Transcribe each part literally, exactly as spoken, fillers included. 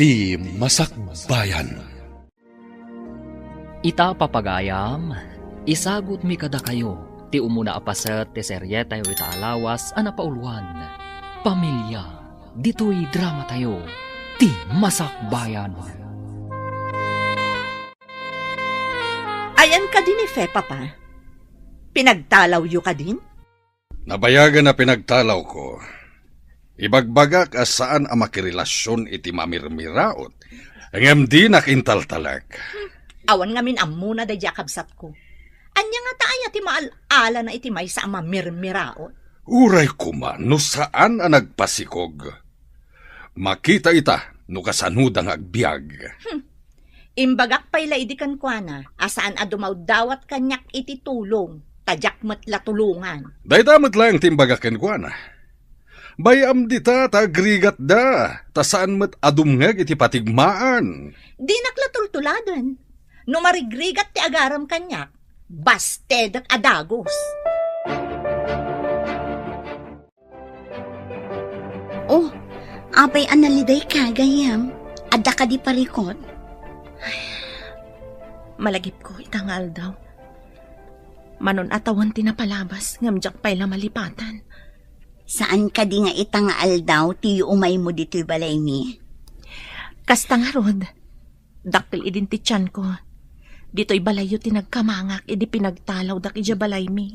Ti Masakbayan. Ita, papagayam, isagutmi kadakayo ti umuna a paset ti serietayo ita a lawas a napauluan, Pamilia, ditoy dramatayo, Ti Masakbayan. Ayan kadi ni Fe, Papa? Pinagtalawyo kadin? Nabayagen a pinagtalawko. Ibagbagak a saan a makirelasion iti mamirmiraot, ngem dinak intaltalek. Awan ngamin ammona daydi a kabsatko. Ania ngata aya ti maal-alana iti maysa a mamirmiraot? Uray koma no saan a nagpasikog. Makita ita no kasanoda nga agbiag. Hmm. Imbagak pay la idi kenkuana a saan a dumawdawat kaniak iti tulong, ta diak met la tulongan. Dayta met laeng ti imbagak kenkuana. Bay-am dita ta agrigatda, ta saan met a dumngeg iti patigmaan. Dinak la tultuladen. No marigrigat ti agarem kaniak, bastedek a dagus. Oh, apay a nalidayka, gayyem? Adda kadi parikut? Ay, malagipko ita nga aldaw. Manon a tawen ti napalabas, ngem diak pay la malipatan. Saan kadi nga ita nga aldaw ti yuumaymo ditoy balaymi? Kasta ngarud. Dakkel idin ti tianko. Ditoy balayyo ti nagkamangak idi pinagtalawdak idiay balaymi.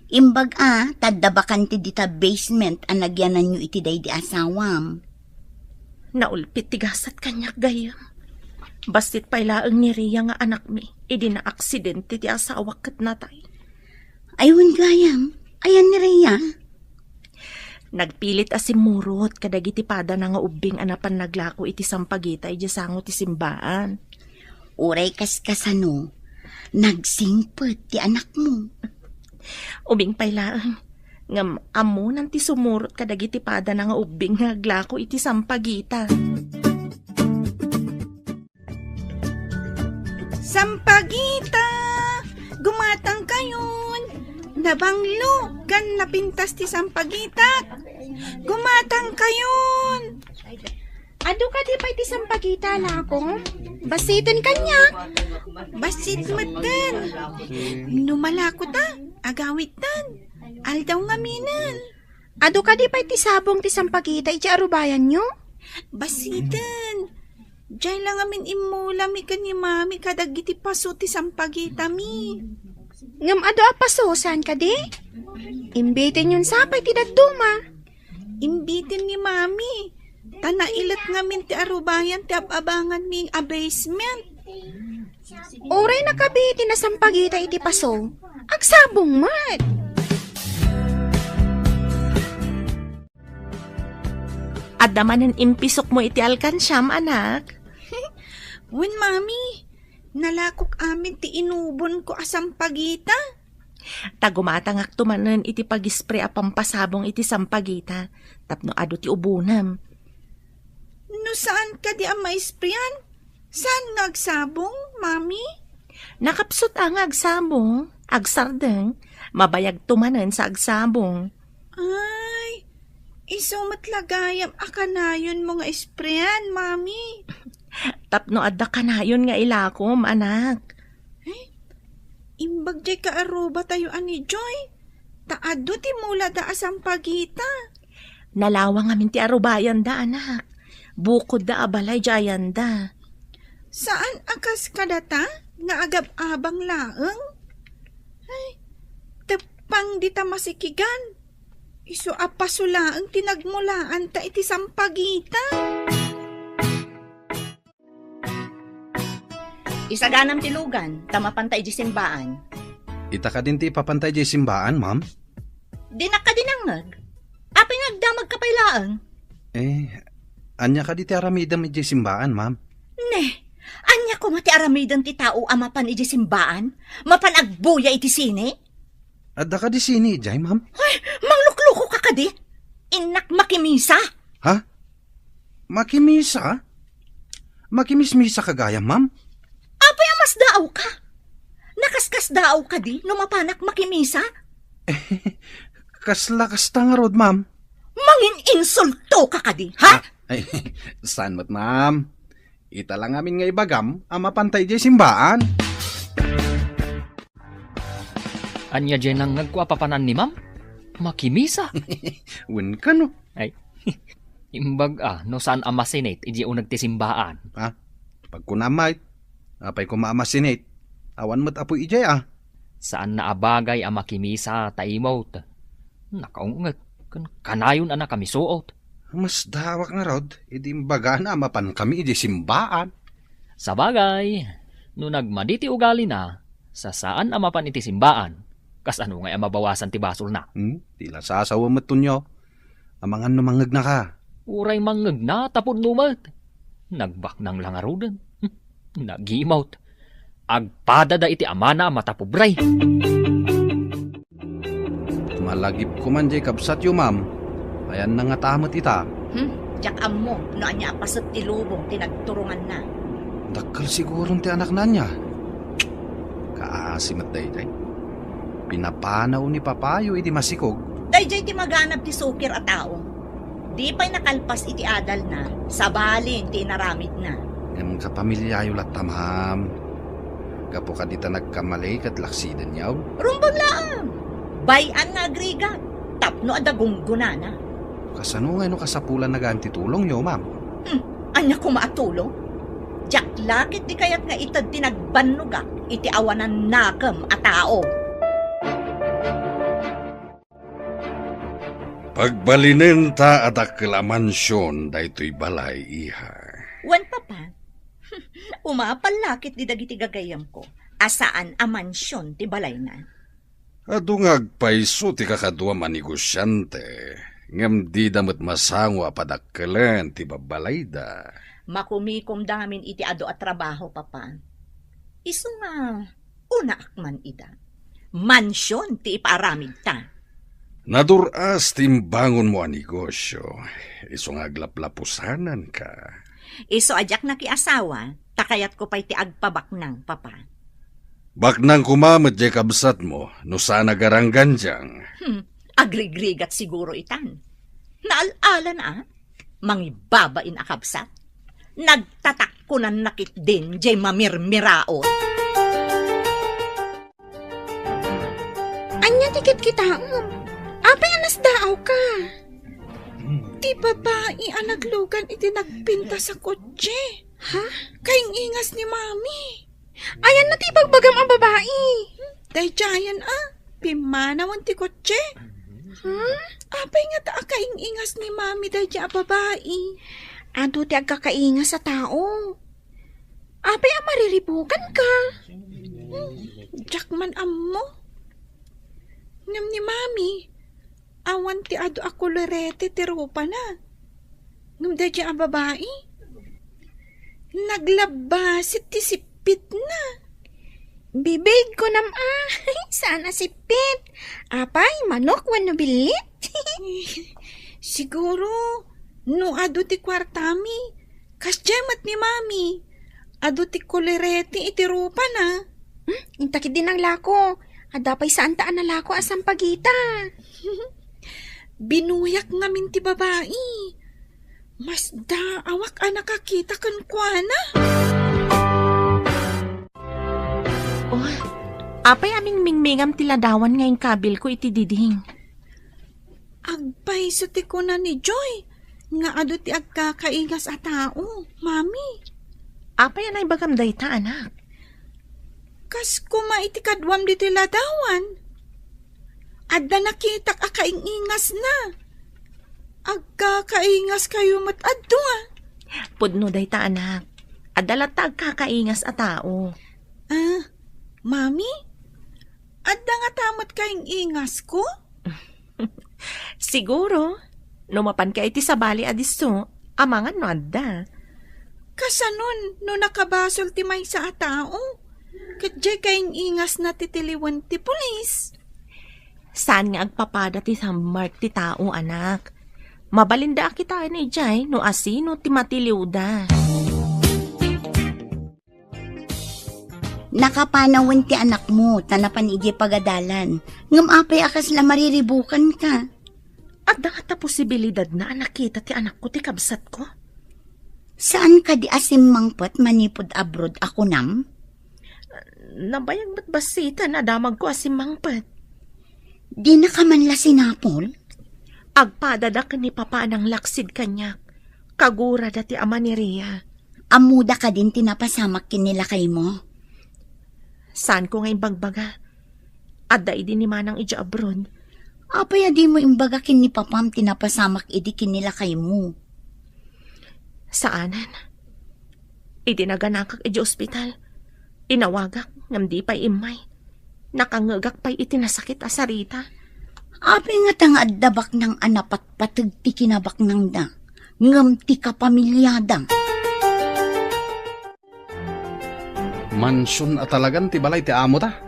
Imbag a, ta adda bakante dita basement a nagyananyo iti daydi asawam. Naulpit ti gasat kaniak, gayyem. Bassit pay laeng ni Rhea nga anakmi idi naaksidente ti asawak ket natay. Ay, wen, gayyem. Ayan ni Rhea? Nagpilit a simmurot kadagiti padana nga ubbing a napan naglako iti sampagita idiay sango ti simbaan. Uray kaskasano, nagsingpet ti anakmo. Ubing pay laeng, ngem ammonan ti sumurot kadagiti padana nga ubbing nga aglako iti sampagita. Sampagita! Gumatangkayon! Nabanglo ken napintas ti sampagitak! Gumatangkayon! Adu kadi pay ti sampagita, lako? Bassiten kaniak? Bassit metten. No malako ta, agawidtan. Aldaw ngaminen. Adu kadi pay ti sabong ti sampagita iti arubayanyo? Bassiten. Diay la ngamin immulami ken ni Mami kadagiti paso ti sampagitami. Ngem adu a paso, saan kadi? Imbitenyon sa pay ti dadduma. Imbiten ni Mami. Ta nailet ngamin ti arubayan ti ab-abanganmi a basement. Uray nakabi ti nasampagita iti paso, agsabong met. Adda manen impisokmo iti alkansiam, anak? Wen, Mami. Nalakok amin ti inubonko a sampagita. Ta gumatangakto manen iti pagispre a pampasabong iti sampagita tapno adu ti ubonem. No saan kadi a maisprean, saan nga agsabong, Mami? Nakapsut a nga agsabong, agsardeng, mabayagto manen sa agsabong. Ay, isu met la gayam a kanayonmo nga isprean, Mami. Tapno adda kanayon nga ilakom, anak. Ay, imbag diay kaarubatayo a ni Joy. Ta adu ti mulada a sampagita. Nalawang amin ti arubayanda, anak. Bukodda a balay diay ayanda. Saan a kas kadata nga agab-abang laeng? Ay, teppang dita masikigan. Isu a paso laeng ti nagmulaanta iti sampagita. Isaganam ti lugan, ta mapanta idiay simbaan. Ita kadin ti ipapanta idiay simbaan, ma'am? Dinak kadi nangngeg. Apay nga agdamagka pay laeng? Eh, ania kadi ti aramidem idiay simbaan, ma'am? Ne, ania koma ti aramiden ti tao a mapan idiay simbaan? Mapan agbuya iti sine? Adda kadi sine idiay, ma'am? Ay, mangluklukoka kadi? Innak makimisa. Ha? Makimisa? Makimismisa ka gayam, ma'am? Apay a masdaawka? Nakaskasdaaw kadi no mapanak makimisa? Kasla kasta ngarud, ma'am. Mangin-insultoka kadi, ha? Ah, ay, saan met, ma'am? Ita la ngamin nga ibagam a mapanta idiay simbaan. Ania diay nangngegko a papanan ni Ma'am? Makimisa. Wen kano? Ay, imbag a, no saan a masinit idiay uneg ti simbaan. Ha? Pagkunam met, apay koma a masinit? Awan met apoy idiay a. Saanna a bagay a makimisa ta imot. Nakaung-et, ken kanayon a nakamisuot. Masdaawak ngarud, idi imbagana a mapankami idiay simbaan. Sabagay, no nagmadi ti ugalina, sa saan a mapan iti simbaan, kasano ngay a mabawasan ti basolna? Hmm? Ti la sasawa met tunyo. Amangan no mangngegnaka. Uray mangnegna ta pudno met. Nagbaknang la ngaruden. Hmm, nagimot. Agpadada iti amana a matapobre. Malagipko man diay kabsatyo, ma'am. Ayanna ngata met ita. Hmm, diak ammo no ania a paset ti lubong ti nagturonganna. Dakkel siguron ti anakna ania. Kaasi met daydiay. Pinapanaw ni papayo idi masikog. Daydiay ti maganab ti sukir a tao. Di pay nakalpas iti adalna, sabali ti inaramidna. Ngem kapamilyayo latta, ma'am. Gapu kadi ta nagkamali ket laksidenyo. Rumbeng laeng! Bay-an nga agrigat, tapno adda gunggonana. Kasano ngay no kasapulanna gayam ti tulongyo, ma'am? Hmm, ania koma a tulong? Diak la ketdi kayat nga ited ti nagbannogak iti awanan nakem a tao. Pagbalinenta a dakkel a mansion daytoy balay, iha. Wen, Papa. Umapal la ketdi dagiti gagayyemko a saan a mansion ti balayna. Adu nga agpayso ti kakaduam a negosiante, ngem dida met masango a padakkelen ti babbalayda. Makumikomda ngamin iti adu a trabaho, Papa. Isu nga, unaak man ida. Mansion ti ipaaramidta. Nadur-as ti imbangonmo a negosio, isu nga aglaplapusananka. Isu a diak nakiasawa, ta kayatko pay ti agpabaknang, Papa. Baknang koma met diay kabsatmo, no saan a garanggandiang. Hmm, agrigrigat siguro itan. Naal-ala na, a? Mangibabain a kabsat. Nagtatakkunanna ketdin diay mamirmiraot. Ania ti kitkitaem? Apay a nasdaawka? Ti babai a naglugan iti nagpintas a kotse. Ha? Kaing-ingas ni Mami. Ayanna ti ibagbagam a babai. Daydiayen a, pimmanawen ti kotse. Hmm? Apay ngata a kaing-ingas ni Mami daydiay a babai? Adu ti agkakaingas a tao. Apay a mariribukanka? Hmm, diak man ammo. Ngem ni Mami, awan ti adu a kolorete ti rupana. Ngem daydiay a babai, naglabbasit ti sippitna. Bibig, kunam a, saan a sippit. Apay, manok wenno billit? Siguro, no adu ti kuartami, kasdiay met ni Mami. Adu ti kolorete iti rupana. Hmm, inta ketdi nanglako. Adda pay saanta a nalako a sampagita. Binuyak ngamin ti babai. Masdaawak a nakakita kenkuana. Oh, apay a mingmingmingam ti ladawan nga inkabilko iti diding? Agpayso ti kuna ni Joy nga adu ti agkakaingas a tao, Mami. Apay a naibagam dayta, anak? Kas koma iti kaduam ditoy ladawan. Adda nakitak a kaing-ingasna. Agkakaingaskayo met a dua. Pudno dayta, anak. Adda latta agkakaingas a tao. Ah, Mami? Adda ngata met kaing-ingasko? Siguro, no mapanka iti sabali a disso, amangan no adda. Kasanon no nakabasol ti maysa a tao? Ket diay kaing-ingasna ti tiliwen ti pulis. Saan nga agpapada ti sammark ti tao, anak. Mabalinda a kitaen idiay no asino ti matiliwda. Nakapanawen ti anakmo ta napan idiay pagadalan. Ngem apay a kasla mariribukanka? Adda ngata posibilidadna a nakita ti anakko ti kabsatko? Saan kadi a simmangpet manipud abroad a kunam? Nabayag met bassiten a damagko a simmangpet. Dinaka man la sinapol? Agpadadak ken ni Papa a nanglaksid kaniak. Kagurada ti ama ni Ria. Ammoda kadin ti napasamak ken ni lakaymo? Saanko nga imbagbaga. Adda idi ni Manang idiay abroad. Apay a dimo imbaga ken ni Papam ti napasamak idi ken ni lakaymo? Saanen. Idi naganakak idiay ospital, inawagak ngem di pay immay. Nakangngegak pay iti nasakit a sarita. Apay ngata nga adda baknang a napatpateg ti kinabaknangda, ngem ti kapamiliada? Mansion a talagan ti balay ti amota.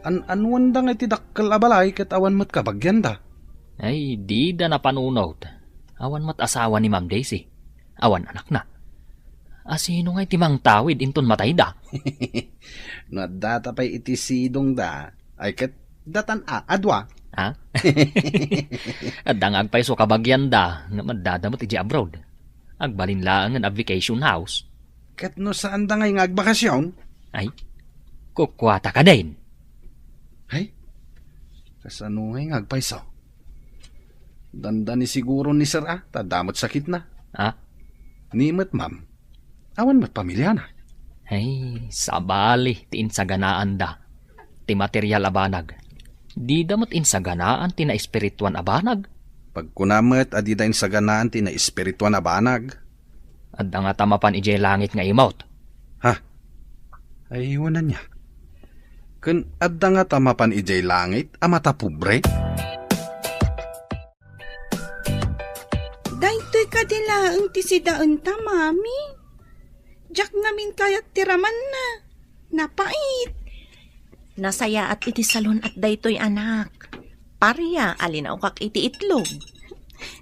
An-anuanda nga iti dakkel a balay ket awan met kabagianda. Ay, dida napanunot. Awan met asawa ni Ma'am Daisy. Awan anakna. Asino ngay ti mangtawid inton matayda? No addata pay iti sidongda, ay ket datan a, a dua. Ha? Adda nga agpayso kabagianda, ngem addada met idiay abroad. Agbalin laengen a vacation house. Ket no saanda ngay nga agbakasyon? Ay, kukuata kadin. Ay, kasano ngay nga agpayso? Dandani siguro ni Sir A, ta adda met sakitna. Ha? Ni met, ma'am. Awan met pamiliana. Ay, sabali ti insaganaanda. Ti material a banag. Dida met insaganaan ti naespirituan a banag. Pagkuna met a dida insaganaan ti naespirituan a banag. Adda ngata mapan idiay langit nga imot? Ha? Ay, wen ania. Ken adda ngata mapan idiay langit a matapobre? Daytoy kadi laeng ti sidaenta, Mami. Diak ngamin kayat ti ramanna. Napait. Nasayaat iti salon-at daytoy, anak. Paria a linaokak iti itlog.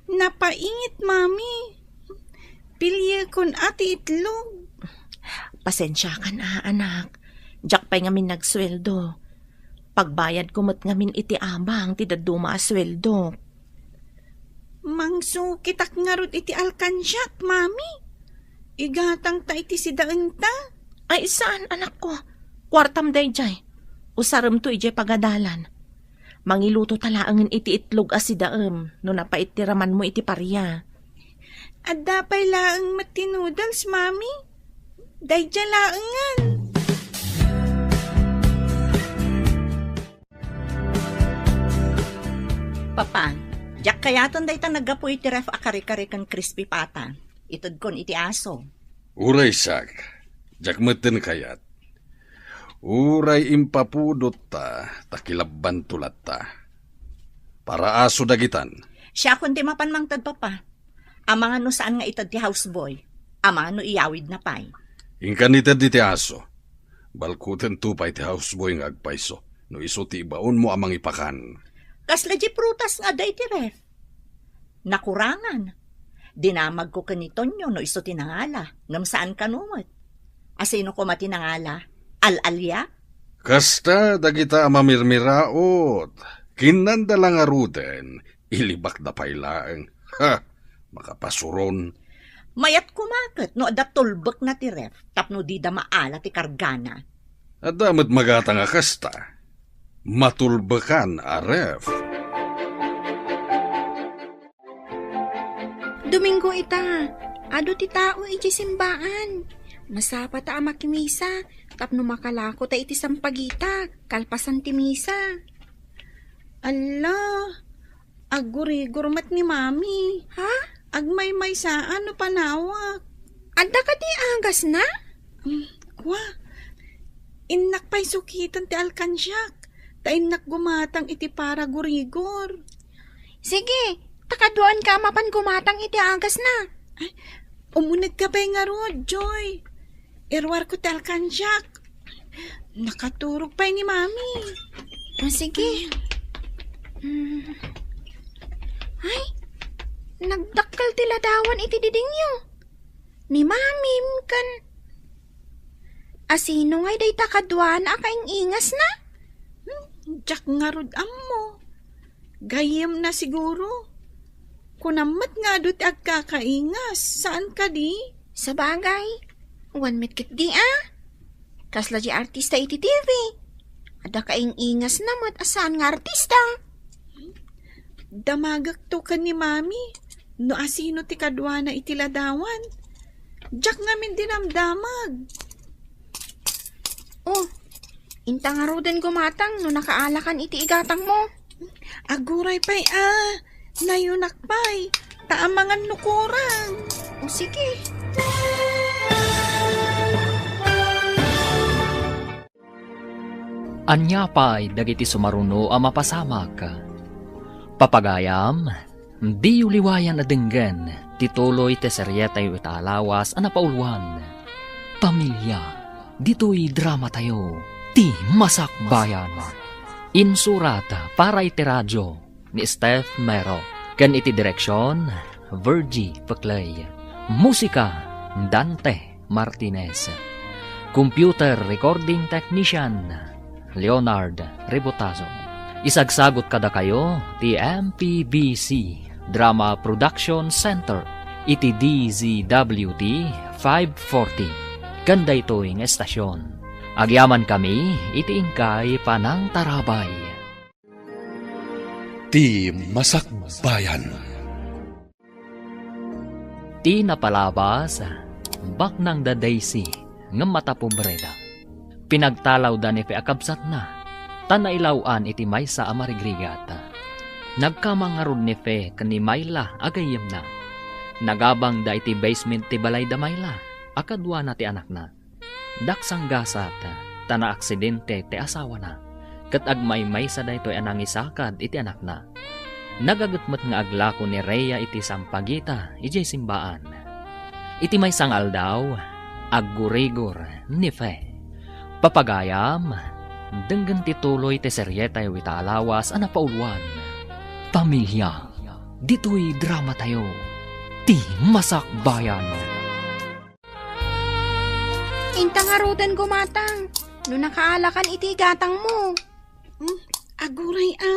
Napait, Mami. Piliekon a ti itlog. Pasensiakan a, anak. Diak pay ngamin nagsueldo. Pagbayadko met ngamin iti abang ti dadduma a sueldok. Mangsukitak ngarud iti alkansiak, Mami. Igatangta iti sidaenta. Ay, saan, anakko. Kuartam daydiay. Usaremto idiay pagadalan. Mangiluto ta laengen iti itlog a sidaem no napait ti ramanmo iti paria. Adda pay laeng met ti noodles, Mami. Daydiay laengen. Papa, diak kayaten dayta naggapu iti ref a kare-kare ken crispy pata. Itedkon iti aso. Uray siak, diak metten kayat. Uray impapudotta, ta kilabbanto latta. Para aso dagitan. Siakon ti mapan mangted, Papa. Amangan no saan nga ited ti houseboy. Amangan no iyawidna pay. Inkan ited iti aso. Balkutento pay ti houseboy nga agpayso no isu ti ibaonmo a mangipakan. Kasla di prutas nga adda iti ref? Nakurangan. Dinamagko ken ni Tonyo no isu ti nangala, ngem saan kano met. Asino koma ti nangala? Al-alia? Kasta dagita a mamirmiraot. Kinnanda la ngaruden, ilibakda pay laeng. Ha! Makapasuron. Mayat koma ket no adda tulbekna ti ref tapno dida maala ti kargana. Adda met magatang a kasta. Matulbekan a ref. Domingo ita, adu ti tao iti simbaan. Masapata a makimisa tapno makalako ta iti sampagita kalpasan ti misa. Alla, aggurigor met ni Mami. Ha? Agmaymaysa no panawak. Adda kadi agasna? Hmm, kua. Innak pay sukiten ti alkansiak, ta innak gumatang iti para gurigor. Sige, ta kaduaanka a mapan gumatang iti agasna. Ay, umunegka pay ngarud, Joy. Iruarko ti alkansiak. Nakaturog pay ni Mami. Ah, sige. Mm. Ay, nagdakkel ti ladawan iti didingyo. Ni Mamim ken... Asino ngay dayta kaduana a kaing-ingasna? Hmm, diak ngarud ammo. Gayyemna siguro. Kunam met nga adu ti agkakaingas, saan kadi? Sabagay, wen met ketdi a. Kasla di artista iti T V. Adda kaing-ingasna met a saan nga artista. Damagekto ken ni Mami no asino ti kaduana iti ladawan. Diak ngamin dinamdamag. Oh, inta ngaruden gumatang no nakaalakan iti igatangmo. Aguray pay a, nayunak pay, ta amangan no kurang. O sige. Ania pay dagiti sumaruno a mapasamak? Papagayam, diyo liwayan a denggen ti tuloy ti serietayo ita a lawas a napauluan, Pamilia. Ditoy dramatayo, Ti Masakbayan. Insurat para iti radio ni Steph Mero, ken iti direksion, Virgie Peclay. Musika, Dante Martinez. Computer recording technician, Leonard Rebotazo. Isagsagut kadakayo ti M P B C Drama Production Center iti D Z W T five forty. Ken daytoy nga estasion, agyamankami iti inkay panangtarabay. Ti Masakbayan. Ti napalabas, baknang da Daisy, ngem matapobreda. Pinagtalawda ni Fe a kabsatna, ta nailaw-an iti maysa a marigrigat. Nagkamang ngarud ni Fe ken ni Myla a gayyemna. Nagabangda iti basement ti balay da Myla a kaduana ti anakna. Daksanggasat, ta naaksidente ti asawana, ket agmaymaysa daytoy a nangisakad iti anakna. Nagaget met nga aglako ni Rhea iti sampagita idiay simbaan. Iti maysa nga aldaw, aggurigor ni Fe. Papagayam, denggen ti tuloy ti serietayo ita a lawas a napauluan, Pamilia. Ditoy dramatayo, Ti Masakbayan. Inta ngaruden gumatang no nakaalakan iti igatangmo. Hmm, aguray a,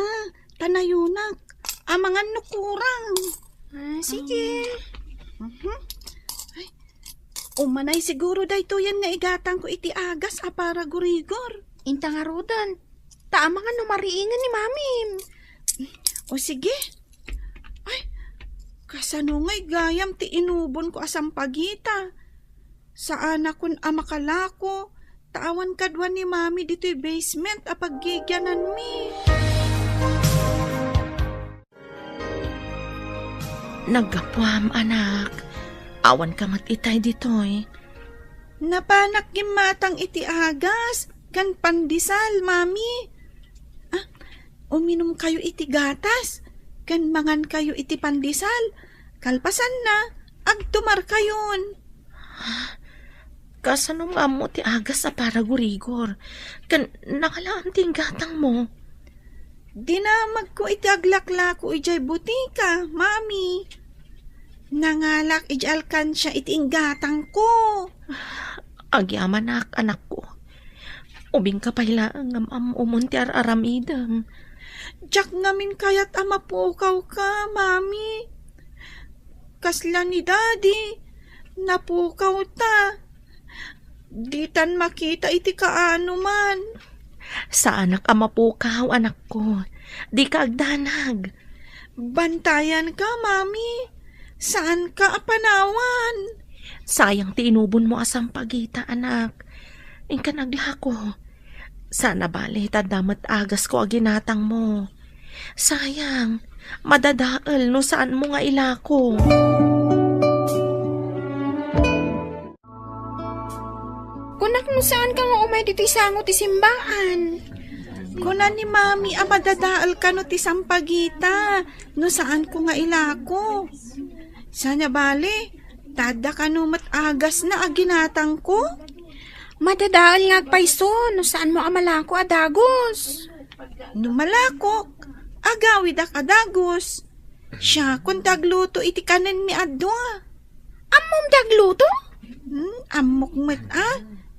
ta nayunak. Amangan no kurang. Ah, sige. Mhm. Ay, umanay siguro daytoyen nga igatangko iti agas a para gurigor. Inta ngaruden. Ta amangan no mariingen ni Mamim. O sige. Ay, kasano ngay gayam ti inubonko a sampagita? Saanakon a makalako, ta awan kadua ni Mami ditoy basement a paggigiananmi. Naggapuam, anak. Awan ka met itay ditoy. Napanak gimmatang iti agas ken pandesal, Mami. Ah, uminumkayo iti gatas ken mangankayo iti pandesal. Kalpasanna, agtumarkayon. Kasano nga ammo ti agas a para gurigor? Ken nangalaam ti inggatangmo? Dinamagko iti aglaklako idiay butika, Mami. Nangalak idiay alkansia iti inggatangko. Agyamanak, anakko. Ubingka pay laeng ngem ammo umon ti ar-aramidem. Diak ngamin kayat a mapukawka, Mami. Kasla ni Daddy, napukawta. Ditan makita iti kaanoman. Saanak a mapukaw, anakko. Dika agdanag. Bantayanka, Mami. Saanka a panawan. Sayang ti inubonmo a sampagita, anak. Inkan aglako. Saan a bale, ta adda met agasko a ginatangmo. Sayang, madadael no saanmo nga ilako. Kunak no saanka nga umay ditoy sango ti simbaan. Kuna ni Mami a madadael kano ti sampagita no saanko nga ilako. Saan a bale, ta adda kano met agasna a ginatangko? Madadael nga agpayso no saanmo a malako a dagus. No malakok, agawidak a dagus. Siakon ti agluto iti kanenmi a dua. Ammom ti agluto? Hmm, ammok met a,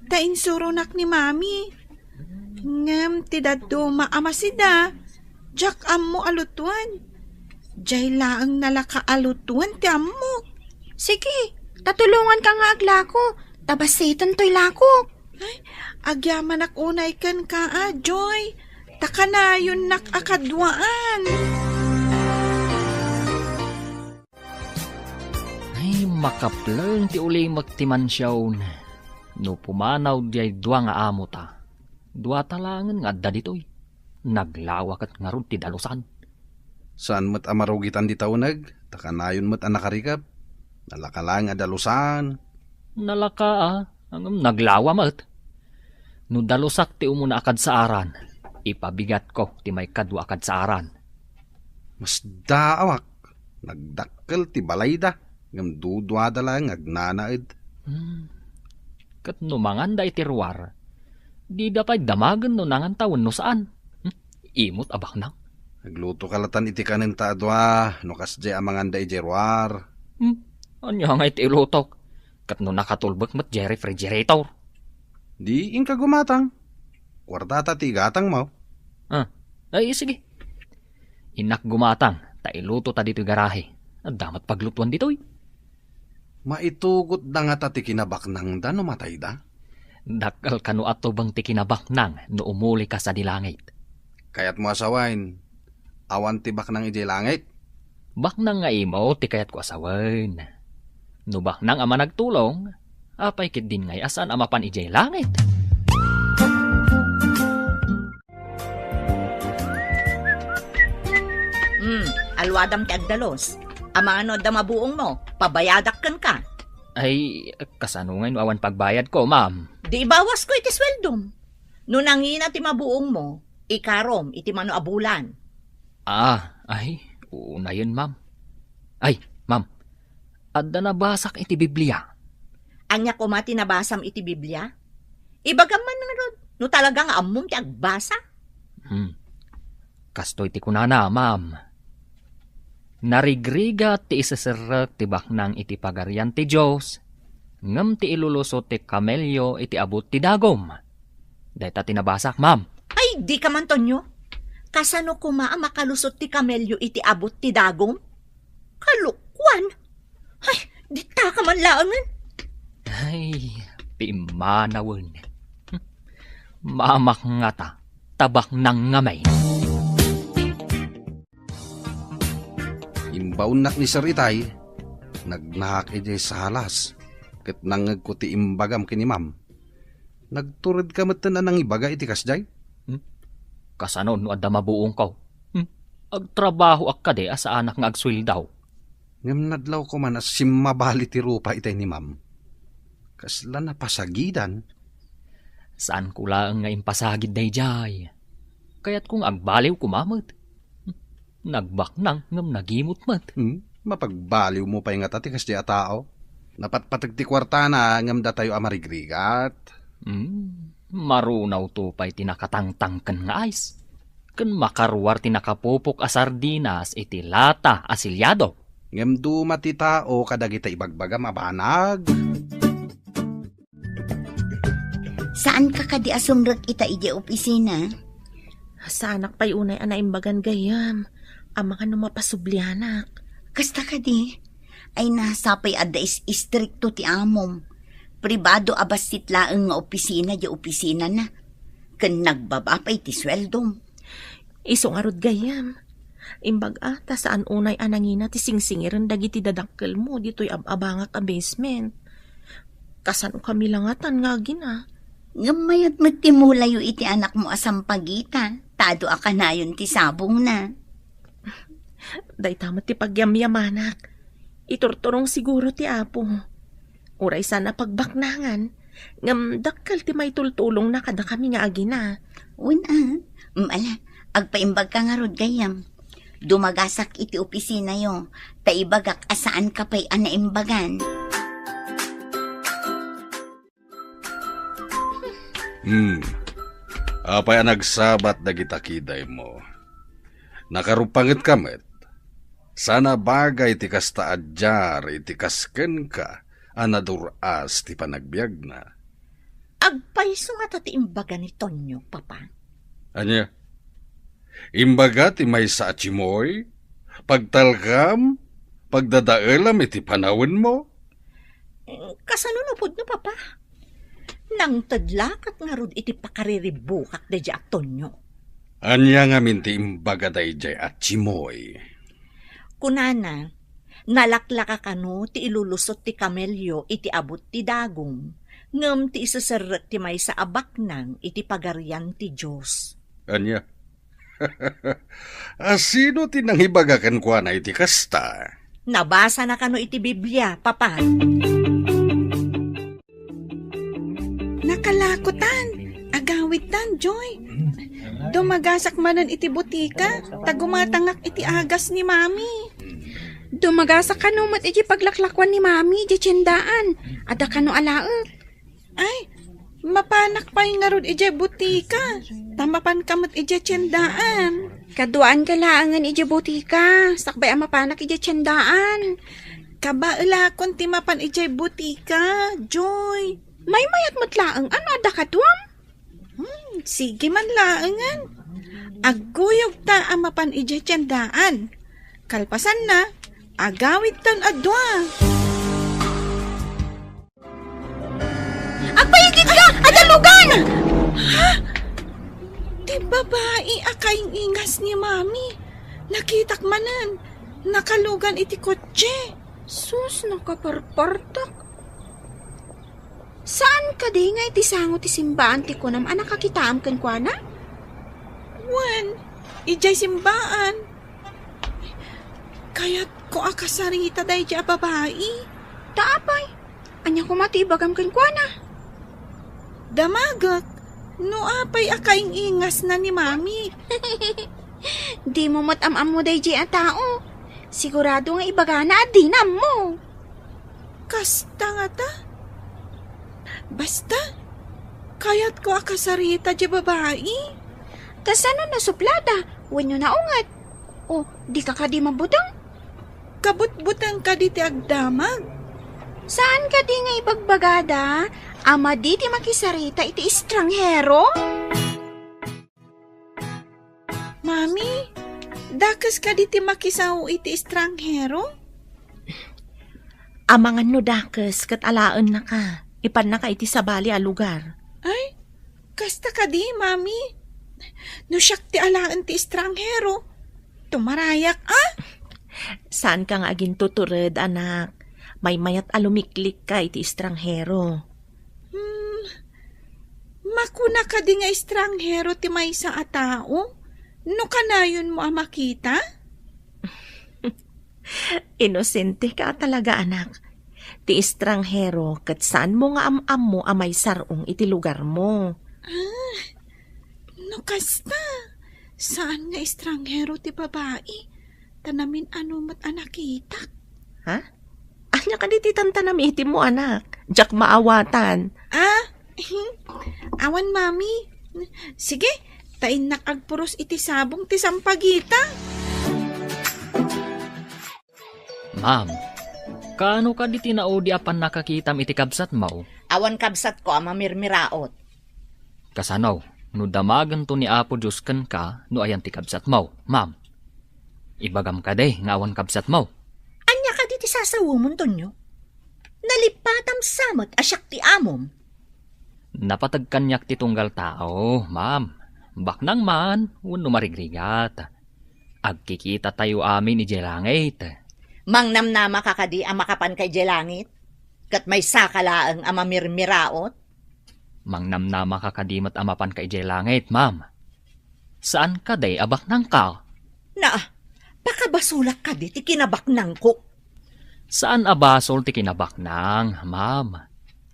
ta insuronak ni Mami. Ngem ti dadduma a masida, diak ammo a lutoen. Diay laeng nalaka a lutoen ti ammok. Sige, Ta tulonganka nga aglako, ta bassiten toy lakok. Ay, agyamanak unay kenka, a, Joy. Ta kanayonnak a kaduaan. Ay, makapleng ti ulimek ti mansion. No pumanaw diay dua nga amota, duata laengen nga adda ditoy. Naglawa ket ngarud ti dalusan. Saan met a marugitan dita uneg, ta kanayon met a nakarikep. Nalaka laeng a dalusan. Nalaka, a, ngem naglawa met. No dalusak ti umuna a kadsaaran, ipabigatko ti maikadua a kadsaaran. Masdaawak, nagdakkel ti balayda, ngem duduada laeng nga agnanaed. Hmm. Ket no manganda iti ruar, dida pay damagen no nanganta wenno saan. Hmm? Imot a baknang. Naglutoka latan iti kanenta a dua, no kasdiay a manganda idiay ruar. Hmm? Ania nga iti ilutok? Ket no nakatulbek met diay refrigerator? Di inka gumatang. Kuartata ti igatangmo. Ah, ay, sige. Innak gumatang, ta iluto ta ditoy garahe. Adda met paglutuan ditoy. Maitugotda ngata ti kinabaknangda no matayda? Dakkel kano a tubeng ti kinabaknang no umulika sadi langit. Kayatmo a sawen, awan ti baknang idiay langit? Baknang nga imo ti kayatko a sawen. No baknang a managtulong, apay ketdin ngay a saan a mapan idiay langit? Hmm, alwadam ti agdalus. Amangan no adda mabuongmo, pabayadak kenka. Ay, kasano ngay no awan pagbayadko, ma'am? Di ibawasko iti sueldom. No nangina ti mabuongmo, ikarom iti mano a bulan. Ah, ay, unayen, ma'am. Ay, ma'am, adda nabasak iti Biblia. Ania koma ti nabasam iti Biblia? Ibagam man ngarud, no talaga nga ammom ti agbasa. Hmm. Kastoy ti kunana, ma'am. Narigrigat ti iseserrek ti baknang iti Pagarian ti Dios, ngem ti ilulusot ti kamelio iti abut ti dagum. Dayta ti nabasak, ma'am. Ay, dika man, Tonyo. Kasano koma a makalusot ti kamelio iti abut ti dagum? Kalokuan! Ay, ditaka man laengen. Ay, pimmanawen. Mamak ngata, ta baknang ngamin. Imbaonnak ni Sir Itay, nagnahak idiay salas, ket nangngegko ti imbagam ken ni Ma'am. Nagturedka metten a nangibaga iti kasdiay? Hmm? Kasano no adda mabuongko? Hmm? Agtrabahoak kadi a saanak nga agsueldo? Ngem nadlawko man a simmabali ti rupa itay ni Ma'am. Kasla napasagidan. Saanko laeng nga impasagid daydiay. Kayatko nga agbaliw koma met. Nagbaknang ngem nagimot met. Hmm? Mapagbaliwmo pay ngata ti kasdiay a tao? Napatpateg ti kuartana ngem datayo a marigrigat. Hmm, marunawto pay ti nakatangtangken nga ice. Ken makaruar ti nakapupok a sardinas iti lata a siliado. Ngem duma ti tao kadagita ibagbagam a banag. Saanka kadi a sumrek ita idiay opisina? Saanak pay unay a naimbagan gayyem. Amangan no mapasublianak. Kasta kadi? Ay, na, sapay adda is-, istrikto ti amom. Pribado a bassit laeng nga opisina diay opisinana. Ken nagbaba pay ti sueldom. Isu ngarud gayyem. Imbag-a ta saan unay a nangina ti singsingiren dagiti dadakkelmo ditoy ab-abangak a basement. Kasano kami langatan nga agina? Ngem mayat met ti mulayo iti anakmo a sampagita, ta adu a kanayon ti sabongna. Dayta met ti pagyamyamanak. Iturturong siguro ti Apo. Uray saan a pagbaknangan, ngem dakkel ti maitultulongna kadakami nga agina. Wen a, mm, ala, agpaimbagka ngarud gayyem. Dumagasak iti opisinayo, ta ibagak a saanka pay a naimbagan. Hmm. Apay a nagsabat dagita kidaymo? Nakarupangetka met. Saan a bagay ti kasta a diar iti kas kenka a nadur-as ti panagbiagna. Agpayso ngata ti imbaga ni Tonyo, Papa. Ania? Imbaga ti maysa a timoy, pagtalkam, pagdadaelam iti panawenmo? Kasano no pudno, Papa? Nangted la ket ngarud iti pakariribbukak daydiay a Tonyo. Ania ngamin ti imbaga daydiay a Chimoy? Kunana, nalaklaka kano ti ilulusot ti kamelio iti abut ti dagum, ngem ti iseserrek ti maysa a baknang iti Pagarian ti Dios. Ania? A, sino ti nangibaga kenkuana iti kasta? Nabasana kano iti Biblia, Papa. Nakalakotan, agawidtan, Joy. Dumagasak manen iti butika, ta gumatangak iti agas ni Mami. Dumagasak kano met iti paglaklakuan ni Mami, iti tiendaan. Adda kano alaek. Ay, mapanak pay ngarud idiay butika, ta mapanka met idiay tiendaan. Kaduaanka laengen idiay butika, sakbay a mapanak idiay tiendaan. Kabaelakon ti mapan idiay butika, Joy. Maymayat met laeng, ano adda kaduam? Hmm, sige man laengen. Agguyogta a mapan idiay tiendaan. Kalpasanna, agawidtan a dua. Agpayigitka! Adda lugan! Ha? Ti babai a kaing-ingas ni Mami. Nakitak manen. Nakalugan iti kotse. Sus, nakaparpartak. Saan kadi nga iti sango ti simbaan ti kunam a nakakitaam kenkuana? Wen, idiay simbaan. Kayatko a kasarita daydiay a babai. Ta apay? Ania koma ti ibagam kenkuana? Damagek, no apay a kaing-ingasna ni Mami. Dimo met am-ammo daydiay a tao. Sigurado nga ibagana a dina ammo. Kasta ngata? Basta, kayatko a kasarita diay babai. Kasano no suplada wenno naunget? O, dika kadi mabuteng? Kabutbuteng kadi ti agdamag. Saan kadi nga ibagbagada a madi ti makisarita iti estranghero? Mami, dakes kadi ti makisao iti estranghero? Amangan no dakes ket alaennaka, ipannaka iti sabali a lugar. Ay, kasta kadi, Mami? No siak ti alaen ti estranghero, tumarayak, a? Saanka nga agintutured, anak. Maymayat a lumiklikka iti estranghero. Hmm, makuna kadi nga estranghero ti maysa a tao no kanayonmo a makita? Inosenteka a talaga, anak. Ti estranghero ket saanmo nga am-ammo a maisar-ong iti lugarmo. Ah, no kasta, saan nga estranghero ti babai, ta namin-ano met a nakitak. Ha? Ania kadi ti tantanam itimo, anak? Diak maawatan. Ah, awan, Mami. Sige, ta innak agpuros iti sabong ti sampagita. Ma'am, kaano kadi ti naudi a pannakakitam iti kabsatmo? Awan kabsatko a mamirmiraot. Kasano no damagento ni Apo Dios kenka no ayan ti kabsatmo, ma'am? Ibagam kadi nga awan kabsatmo. Ania kadi ti sasawemon, Tonyo? Nalippatam sa met a siak ti amom. Napateg kaniak ti tunggal tao, ma'am. Baknang man wenno marigrigat. Agkikitatayo amin idiay langit. Mangnamnamaka kadi a makapanka idiay langit? Ket maysaka laeng a mamirmiraot? Mangnamnamaka kadi met a mapanka idiay langit, ma'am? Saan kadi a baknangka? Na, pakabasolak kadi ti kinabaknangko? Saan a basol ti kinabaknang, ma'am.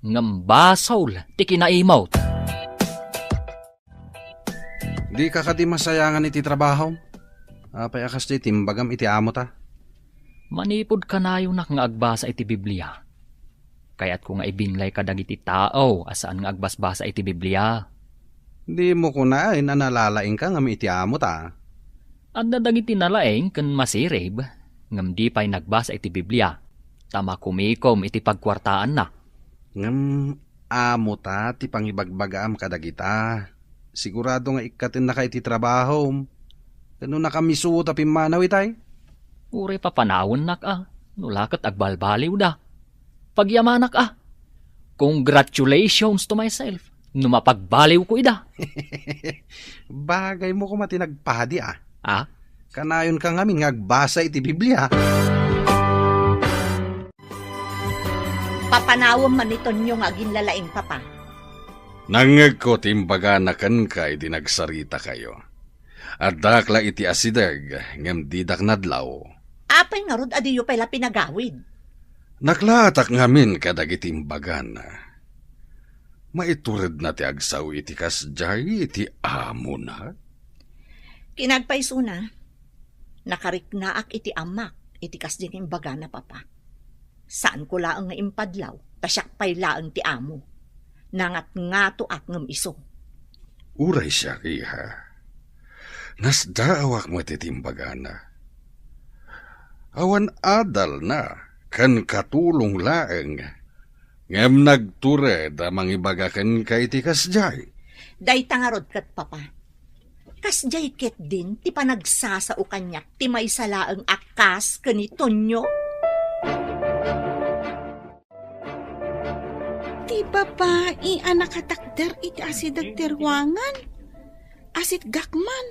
Ngem basol ti kinaimot. Dika kadi masayangan iti trabahom? Apay a kasdiay ti imbagam iti amota? Manipud kanayonak nga agbasa iti Biblia, kayatko nga ibinlay kadagiti tao a saan nga agbasbasa iti Biblia. Dimo kunaen a nalalaingka ngem iti amota. Adda dagiti nalaing ken masirib, ngem di pay nagbasa iti Biblia, ta makumikom iti pagkuartaanna. Ngem amota ti pangibagbagaam kadagita. Sigurado nga ikkatennaka iti trabahom. Ken no nakamisuot a pimmanaw itay? Uray papanawennak a, no la ket agbalbaliwda. Pagyamanak a. Congratulations to myself no mapagbaliwko ida. Bagaymo koma ti nagpadi a. Ah? Kanayonka ngamin nga agbasa iti Biblia. Papanawem man ni Tonyo nga aginlalaing, Papa. Nangngegko ti imbagana kenka idi nagsaritakayo. Addak la iti asideg, ngem didak nadlaw. Apay ngarud a diyo pay la pinagawid? Naklaatak ngamin kadagiti imbagana. Maituredna ti agsao iti kasdiay iti amona? Kinagpaysona, nakariknaak iti amak iti kasdi nga imbagana, Papa. Saanko laeng nga impadlaw, ta siak pay laeng ti amo. Nangatngatoak ngem isu. Uray siak, iha. Nasdaawak met iti imbagana. Awan adalna ken katulong laeng, ngem nagtured a mangibaga kenka iti kasdiay. Dayta ngarud ket, Papa. Kasdiay ketdin ti panagsasao kaniak ti maysa laeng a kas ken ni Tonyo? Ti babai a nakatakder iti asideg ti ruangan, asitgak man,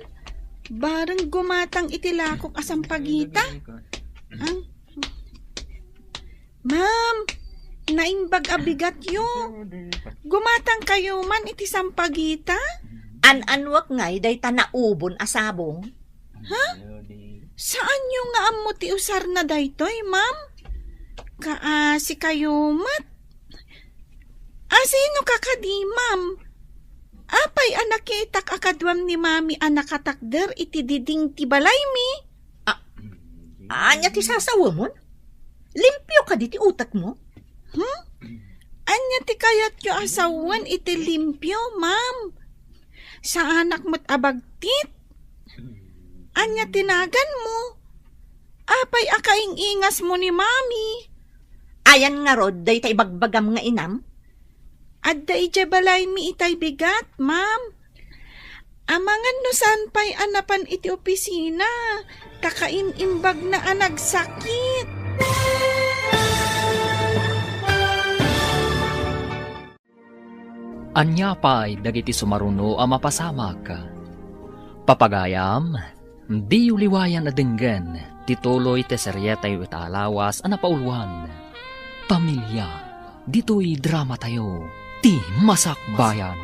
bareng gumatang iti lakok a sampagita. Ang Ma'am, naimbag a bigatyo. Gumatangkayo man iti sampagita? An-anuak ngay dayta naubon a sabong? Ha? Saanyo nga ammo ti usarna daytoy, ma'am? Kaasikayo met. Asino ka kadi, ma'am? Apay a nakitak a kaduam ni Mami a nakatakder iti diding ti balaymi? A-, ania ti sasawemon? Limpio kadi ti utekmo? Hmm? Ania ti kayatyo a sawen iti limpio, ma'am? Saanak met a bagtit? Ania ti naganmo? Apay a kaing-ingasmo ni Mami? Ayan ngarud dayta ibagbagam nga inam? Adda idiay balaymi itay bigat, ma'am. Amangan no saan pay a napan iti opisina, ta kaim-imbagna a nagsakit. Ania pay dagiti sumaruno a mapasamak? Papagayam, diyo liwayan a denggen ti tuloy ti serietayo ita a lawas a napauluan, Pamilya. Ditoy dramatayo, Ti Masakbayan.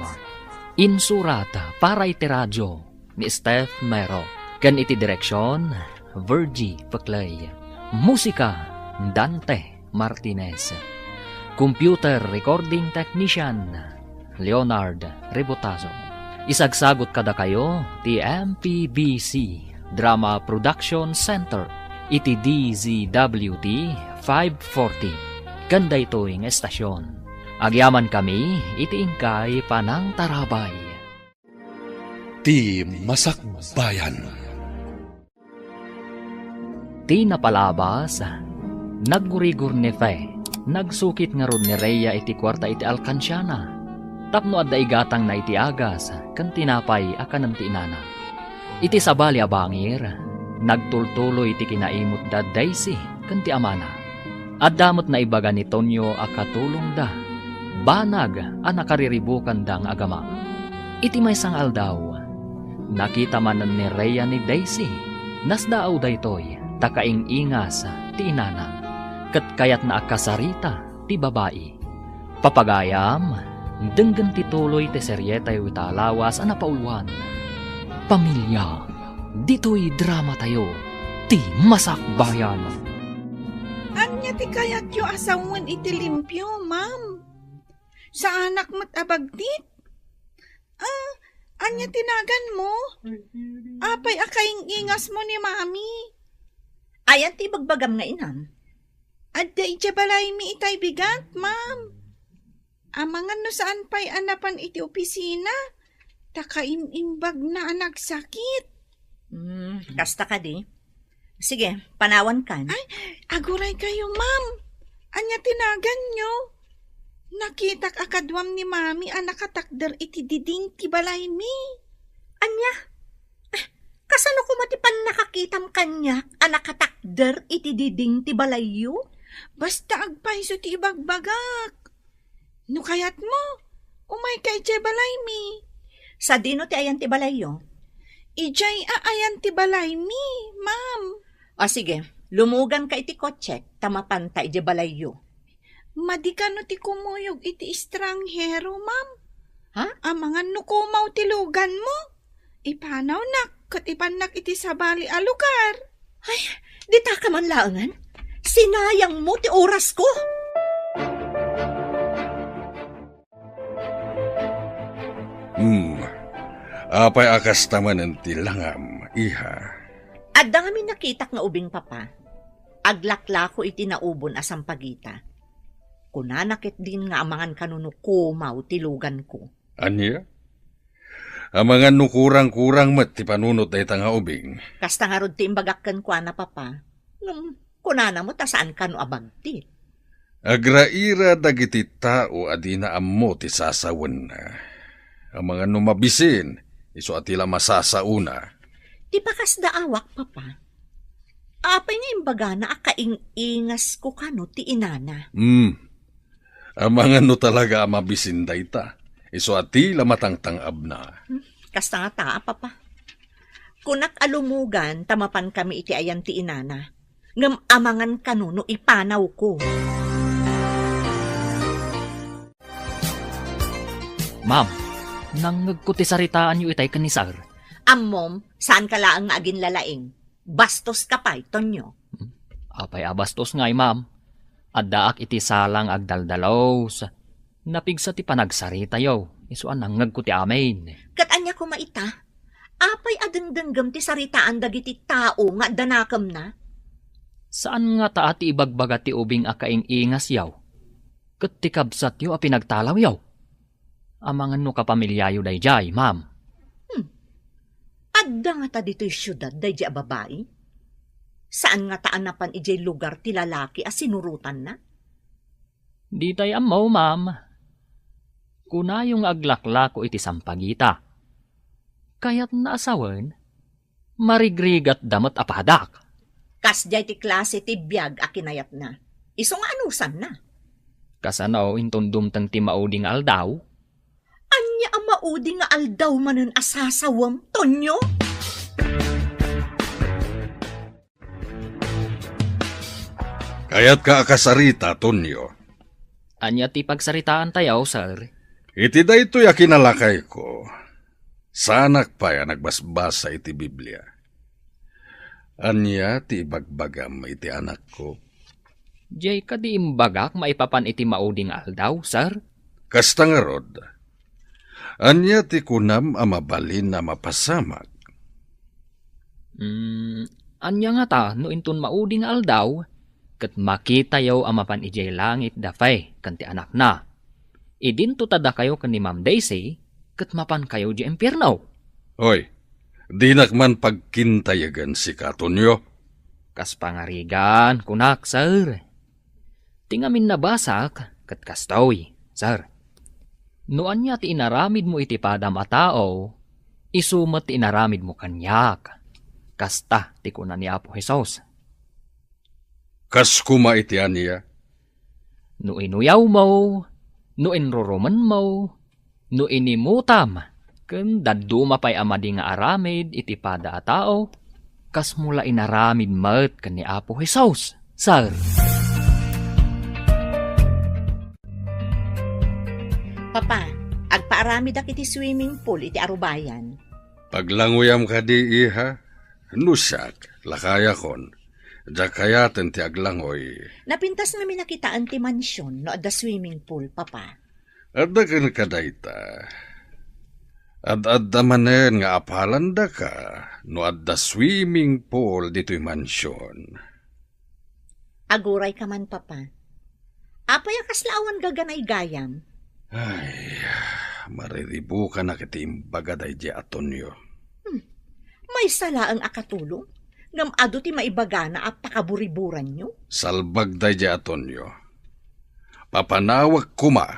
Insurat para iti radio ni Steph Mero, ken iti direksion, Virgie Peclay. Musika, Dante Martinez. Computer recording technician, Leonard Rebotazo. Isagsagut kadakayo ti M P B C Drama Production Center iti D Z W T five forty. Ken daytoy nga estasion, agyamankami iti inkay panangtarabay. Ti Masakbayan. Ti napalabas, naggurigor ni Fe. Nagsukit ngarud ni Rhea iti kuarta iti alkansiana tapno adda igatangna iti agas ken tinapay a kanen ti inana. Iti sabali a bangir, nagtultuloy ti kinaimutda Daisy ken ti amana. Adda met naibaga ni Tonyo a katulongda, banag a nakariribukanda nga agama. Iti maysa nga aldaw, nakita manen ni Rhea ni Daisy. Nasdaaw daytoy ta kaing-ingas ti inana, ket kayatna a kasarita ti babai. Papagayam, denggen ti tuloy ti serietayo ita a lawas a napauluan, Pamilya. Ditoy dramatayo, Ti Masakbayan. Ania ti kayatyo a sawen iti limpio, ma'am? Saanak met a bagtit? Ah, ania ti naganmo? Apay a kaing-ingasmo ni Mami? Ayan ti ibagbagam nga inam? Adda idiay balaymi itay bigat, ma'am. Amangan no saan pay a napan iti opisina, ta kaim-imbagna a nagsakit. Hmm, kasta kadi? Sige, panawankan. Ay, aguray kayo, ma'am. Ania ti naganyo? Nakitak a kaduam ni Mami a nakatakder iti diding ti balaymi. Ania? Eh, kasano koma ti pannakakitam kaniak a nakatakder iti diding ti balayyo? Basta agpayso ti ibagbagak. No kayatmo, umayka idiay balaymi. Sadino ti ayan ti balayyo? Idiay a ayan ti balaymi, ma'am. O sige, lumuganka iti kotsek, ta mapanta idiay balayyo. Madi kano ti kumuyog iti estranghero, ma'am? Ha? Amangan no kumaw ti luganmo. Ipanawnak ket ipannak iti sabali a lugar. Ay, dita ka man laengen? Sinayangmo ti orasko. Hmm. Apay a kasta manen ti langam, iha? Adda ngamin nakitak nga ubing, Papa. Aglaklako iti naubon a sampagita. Kunana ketdin nga amangan kano no kumaw ti luganko. Ania? Amangan no kurang-kurang met ti panunot dayta nga ubing. Kasta ngarud ti imbagak kenkuana, Papa. Ngem kunana met a saan kano a bagtit. Agraira dagiti tao a dina ammo ti sasawenna. Amangan no mabisin, isu a ti la masasaona. Ti pakasdaawak, Papa. Apay nga imbagana a kaing-ingasko kano ti inana? Hmm. Amangan no talaga a mabisin dayta. Isu a ti la matangtang-abna. Hmm, kasta ngata, Papa. Kunak a lumugan ta mapankami iti ayan ti inana. Ngem amangan kano no ipanawko. Ma'am, nangngegko ti saritaanyo itay ken ni Sir. Ammom, saanka laeng nga aginlalaing. Bastoska pay, Tonyo. Hmm? Apay a bastos ngay, ma'am? Addaak iti sala nga agdaldalus. Napigsa ti panagsaritayo, isu a nangngegko ti amin. Ket ania koma ita? Apay a dengdenggem ti saritaan dagiti tao nga adda nakemna? Saan ngata a ti ibagbaga ti ubing a kaing-ingasyo ket ti kabsatyo a pinagtalawyo? Amangan no kapamiliayo daydiay, ma'am. Hmm. Adda ngata ditoy siudad daydiay a babai? Saan ngata a napan idiay lugar ti lalaki a sinurotanna? Ditay ammo, ma'am. Kunayo nga aglaklako iti sampagita. Kayatna a sawen, marigrigatda met a padak. Kasdiay ti klase ti biag a kinayatna. Isu nga anusanna. Kasano inton dumteng ti maudi nga aldaw? Ania a maudi nga aldaw manen a sasawem, Tonyo? Kayatka a kasarita, Tonyo? Ania ti pagsaritaantayo, sir? Iti daytoy a kinalakayko, saanak pay a nagbasbasa iti Biblia. Ania ti ibagbagam iti anakko? Diay kadi imbagak maipapan iti maudi nga aldaw, sir? Kasta ngarud, ania ti kunam a mabalin a mapasamak? Mm, ania ngata no inton maudi nga aldaw, ket makitayo a mapan idiay langit da Faye ken ti anakna? Idinto ta dakayo ken ni Ma'am Daisy, ket mapankayo idiay impierno. Hoy, dinak man pagkintayagan sika, Tonyo. Kas pangarigan, kunak, sir. Ti ngamin nabasak, ket kastoy, sir. No ania ti inaramidmo iti padam a tao, isu met ti inaramidmo kaniak. Kasta ti kuna ni Apo Jesus. Kas koma iti ania? No inuyawmo, no inrurumenmo, no inimutam, ken dadduma pay a madi nga aramid iti pada a tao, kasmo la inaramid met ken ni Apo Jesus, sir. Papa, agpaaramidak iti swimming pool iti arubayan. Paglangoyam kadi, iha? No siak, lakayakon. Diak kayaten ti aglangoy. Napintas ngamin a kitaen ti mansion no adda swimming pool, Papa. Adda kenka dayta. Ad-adda manen nga apalandaka no adda swimming pool ditoy mansion. Agurayka man, Papa. Apay a kasla awan gaganaygayam? Ay, mariribukanak iti imbaga daydiay a Tonyo. Hmm. Maysa laeng a katulong, ngem adu ti maibagana a pakaburiburanyo. Salbag daydiay a Tonyo. Papanawek koma,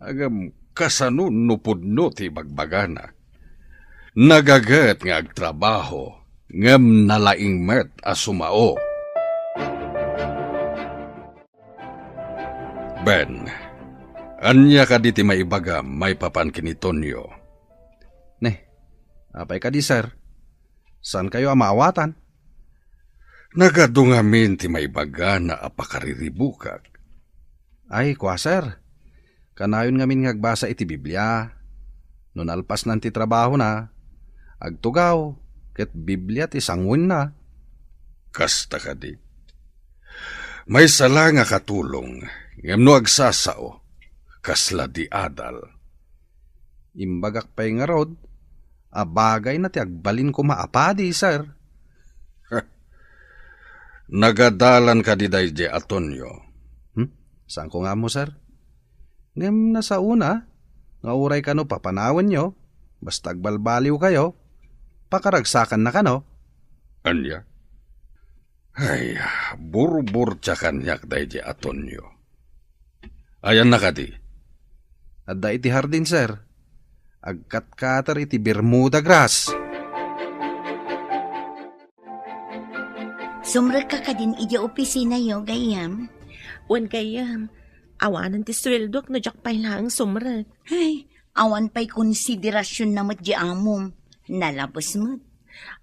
ngem kasano no pudno ti ibagbagana? Nagaget nga agtrabaho, ngem nalaing met a sumao. Ben, ania kadi ti maibagam maipapan ken ni Tonyo? Ne, apay kadi, sir? Saankayo a maawatan? Nagadu ngamin ti maibagana a pakariribukak. Ay, kua, sir. Kanayon ngamin nga agbasa iti Biblia. No nalpasnan ti trabahona, agtugaw, ket Biblia ti sanguenna. Kasta kadi. Maysa la nga katulong, ngem no agsasao, kasla di adal. Imbagak pay ngarud a bagayna ti agbalin koma a padi, sir. Nagadalan kadi daydiay a Tonyo? Hmm? Saanko nga ammo, sir? Ngem nasaona nga uray kano papanawenyo, basta agbalbaliwkayo, pakaragsakanna kano. Ania? Ay, burburtia kaniak daydiay a Tonyo. Ayanna kadi? Adda iti hardin, sir. Agkatkater iti Bermuda grass. Sumrekka kadin idiay opisinayo, gayyem? Wen, gayyem. Awanen ti sueldok no diak pay laeng sumrek. Ay, awan pay konsiderasionna met di amom. Nalabes met.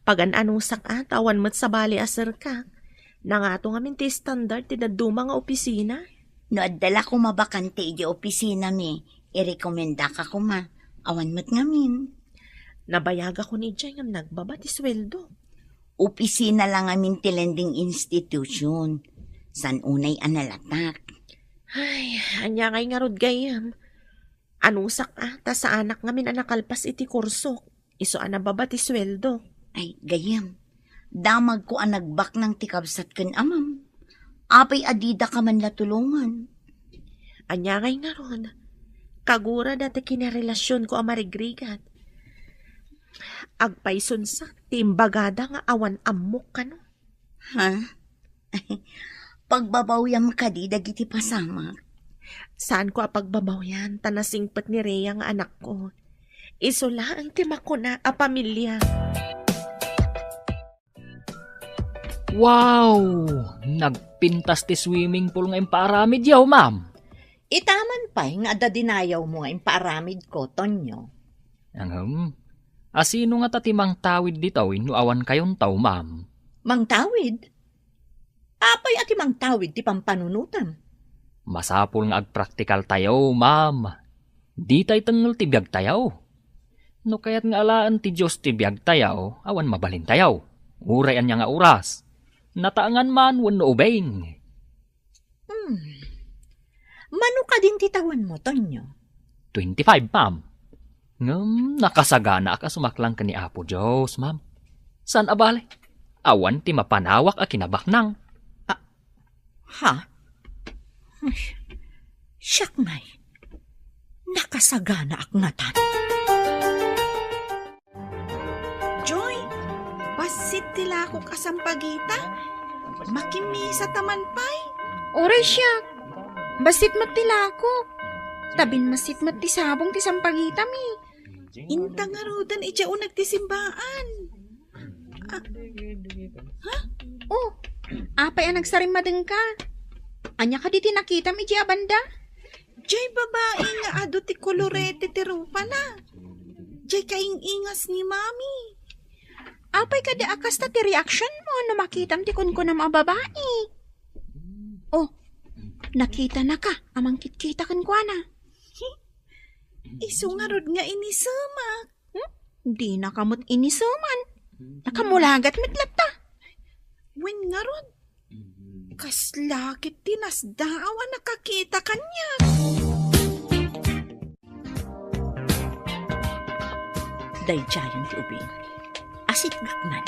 Pagan-anusak a, ta awan met sabali a serkak. Nangato ngamin ti standard ti dadduma nga opisina. No adda la koma bakante idiay opisinami, irekomendaka koma. Awan met ngamin. Nabayagakon idiay ngem nagbaba ti sueldo. Opisina la ngamin ti lending institution. Saan unay a nalatak? Ay, ania ngay ngarud gayyem? Anusak a, ta saanak ngamin a nakalpas iti kursok. Isu a nababa ti sueldo. Ay, gayyem. Damagko a nagbaknang ti kabsat ken amam. Apay a didaka man la tulongan? Ania ngay ngarud? Kagura dati kinarelasionko a marigrigat. Agpaysunsak ti imbagada nga awan ammok kano. Ha? Pagbabawyam kadi dagiti pasamak? Saanko a pagbabawian, ta nasingpet ni Rhea nga anakko. Isu laeng ti makuna a pamilia. Wow! Nagpintas ti swimming pool nga impaaramidyo, ma'am. Itaman pay nga adda dinayawmo nga impaaramidko, Tonyo. Ngem, asino ngata ti mangtawid ditoy no awan kayonto, ma'am? Mangtawid? Apay a ti mangtawid ti pampanunotam? Masapul nga agpraktikaltayo, ma'am. Ditay tengngel ti biagtayo. No kayat nga alaen ti Dios ti biagtayo, awan mabalintayo. Uray ania nga oras. Nataengan man wenno ubing. Hmm. Mano kadin ti tawenmo, Tonyo? Twenty-five, ma'am. Ngem nakasaganaak a sumaklang ken ni Apo Dios, ma'am. Saan a bale, awan ti mapanawak a kinabaknang. Ah, ha? Ay, siak ngay. Nakasaganaak ngatan. Joy, bassit ti lakok a sampagita. Makimisa ta man pay. Uray siak. Bassit met ti lakok. Ta binmassit met ti sabong ti sampagitami. Inta ngaruden idiay uneg ti simbaan. Ah, ha? Oh, apay a nagsarimmadengka? Ania kadi ti nakitam idiay a banda? Jay babai nga adu ti kolorete ti rupana. Jay kaing-ingas ni Mami. Apay kadi a kasta ti reaction mo no makitam ti kunkunam a babai? Oh, nakitanaka a mangkitkita kenkuana. Isu ngarud nga inisemak. Hmm? Dinaka met iniseman. Nakamulagat met latta. Wen ngarud, kasla ket ti nasdaaw a nakakita kaniak. Daydiayen ti ubing. Asitgak man.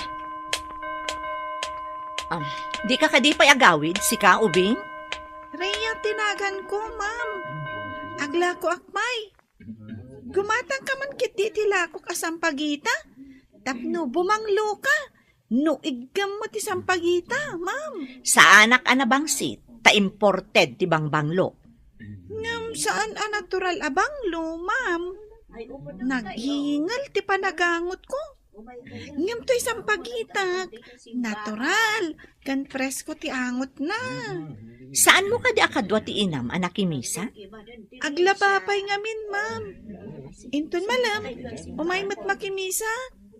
Am, dika kadi pay agawid, sika, ubing? Rhea ti naganko, ma'am. Aglakoak pay. Gumatangka man ketdi iti lakok a sampagita tapno bumangloka no iggammo ti sampagita, ma'am. Saanak a nabangsit, ta imported ti bangbanglo. Ngem saan a natural a banglo, ma'am. Naghingel ti panagangotko. Ngem toy sampagitak, natural, ken presko ti angotna. Saanmo kadi a kadua ti inam a nakimisa? Aglaba pay ngamin, ma'am. Inton malem, umay met makimisa.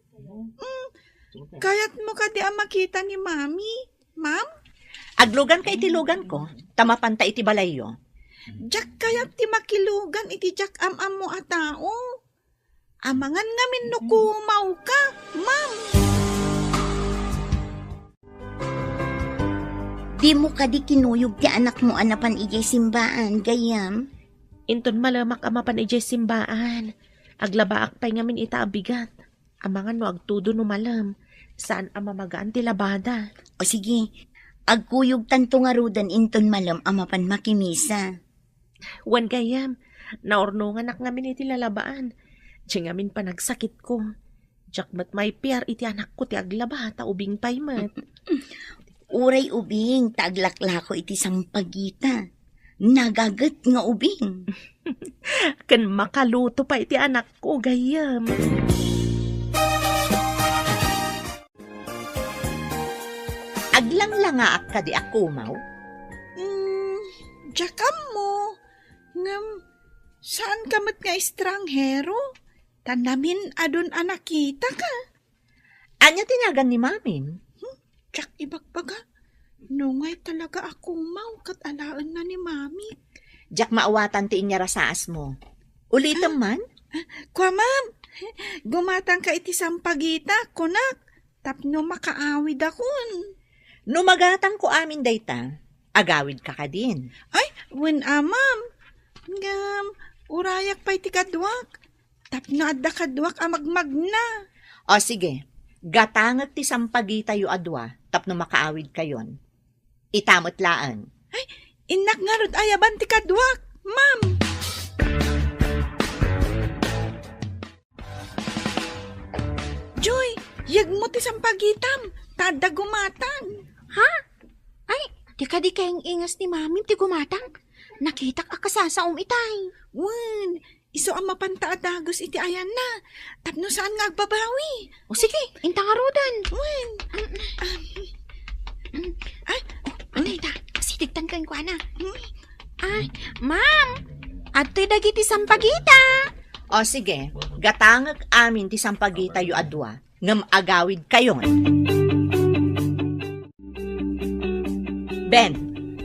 Mm, kayatmo kadi a makita ni Mami, ma'am? Agluganka iti luganko, ta mapanta iti balayyo. Diak kayat ti makilugan iti diak am-ammo a tao. Amangan ngamin no kumawka, ma'am. Dimo kadi kinuyog ti anakmo a napan idiay simbaan, gayyem? Inton malemak a mapan idiay simbaan, aglabaak pay ngamin ita a bigat. Amangan no agtudo no malem, saan a mamagaan ti labada. O sige, agkuyogtanto ngaruden inton malem a mapan makimisa. Wen gayyem, naurnonganak ngamin iti lalabaan. Diay ngamin panagsakitko. Diak met maipiar iti anakko ti aglaba, ta ubing pay met. Uray ubing, ta aglaklako iti sampagita. Nagaget nga ubing. Ken makaluto pay iti anakko, gayyem. Aglanglangaak kadi a kumaw? Mm, diak ammo. Ngem, saanka met nga estranghero? Ta namin-adun a nakitaka. Ania ti nagan ni Mamim? Hmm, diak ibagbaga. Nungay talaga a kumaw ket alaenna ni Mami. Diak maawatan ti inyarasaasmo. Ulitem man? Ah, kua, ma'am. Gumatangka iti sampagita, kunak, tapno makaawidakon. No magatangko amin dayta, agawidka kadin. Ay, wen a, ma'am. Ngem, urayak pay ti kaduak. Tapno adda kaduak a magmagna. O sige, gatangek ti sampagitayo a dua tapno makaawidkayon. Ita met laeng. Ay, innak ngarud ayaban ti kaduak, ma'am. Joy, yegmo ti sampagitam, ta adda gumatang. Ha? Ay, di kadi kaing-ingas ni Mamim ti gumatang? Nakitak a kasasaom itay. Wen, isu a mapanta a dagus iti ayanna, tapno saan nga agbabawi. O sige, inta ngaruden. Wen. Mm, mm. Ay, oh, adda ita. Sidegtan kenkuana. Mm. Ay, ma'am, adtoy dagiti sampagita. O sige, gatangek amin ti sampagitayo a dua. Ngem agawidkayon. Ben.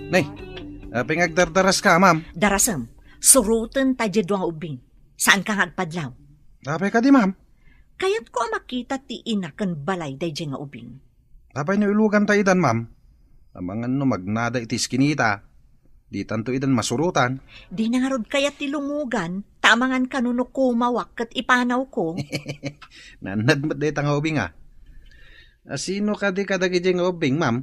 Nay, apay nga agdardaraska, ma'am? Darasem, suroten ta diay dua nga ubbing. Saanka nga agpadlaw? Apay kadi, ma'am? Kayatko a makita ti ina ken balay daydiay nga ubbing. Apay no iluganta idan, ma'am? Amangan no magnada iti iskinita. Ditanto idan masurotan. Dina ngarud kayat ti lumugan, ta amangan kano no kumawak ket ipanawko. Naannad met dayta nga ubing, a. A, sino kadi kadagiti nga ubing, ma'am?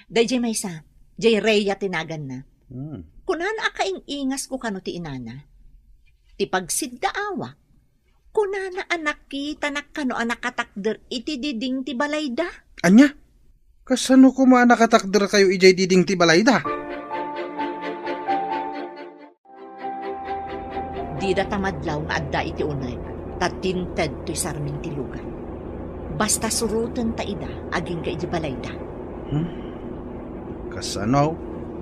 Daydiay maysa, diay Rhea ti naganna. Hmm. Kunana a kaing-ingasko kano ti inana. Ti pagsiddaawak, kunana a nakitanak kano a nakatakder iti diding ti balayda. Ania? Kasano koma a nakatakderkayo idiay diding ti balayda? Dida ta madlaw nga adda iti uneg, ta tinted toy sarming ti lugan. Basta suroten ta ida agingga iti balayda. Hmm? Kasano?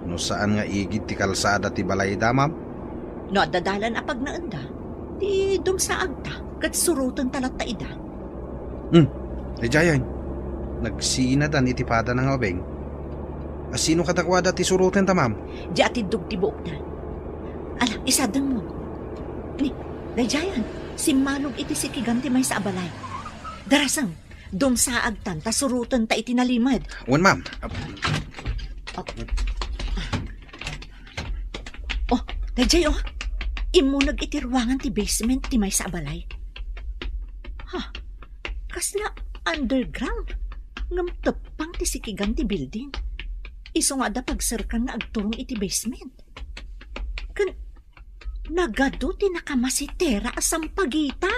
No saan nga igid ti kalsada ti balayda, ma'am? No adda dalan a pagnaenda, di dumsaagta ket surotenta latta ida. Hmm, daydiayen. Nagsinadan iti padana nga ubing. A, sino kadakuada ti surotenta, ma'am? Di atiddog ti buokda. Ala, isadengmo. Ni, daydiayen, simmalog iti sikigan ti maysa a balay. Darasem, dumsaagtan ta surotenta iti nalimed. Wen, ma'am. Oh. Oh, daydiay, oh. Immuneg iti ruangan ti basement ti maysa a balay. Ha? Kasla underground? Ngem teppang ti sikigan ti building. Isu nga adda pagserkan nga agturong iti basement. Ken nagadu ti nakamasitera a sampagita.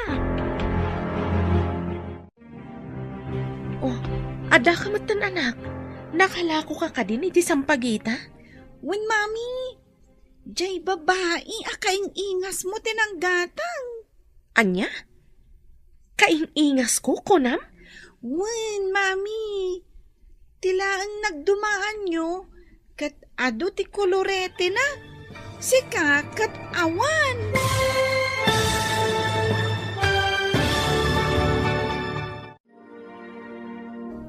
Oh, addaka metten, anak. Nakalakoka kadin iti sampagita? Wen, Mami. Diay babai a kaing-ingasmo ti nanggatang. Ania? Kaing-ingasko, kunam? Wen, Mami. Ti laeng nagdumaanyo, ket adu ti koloretena. Sika ket awan.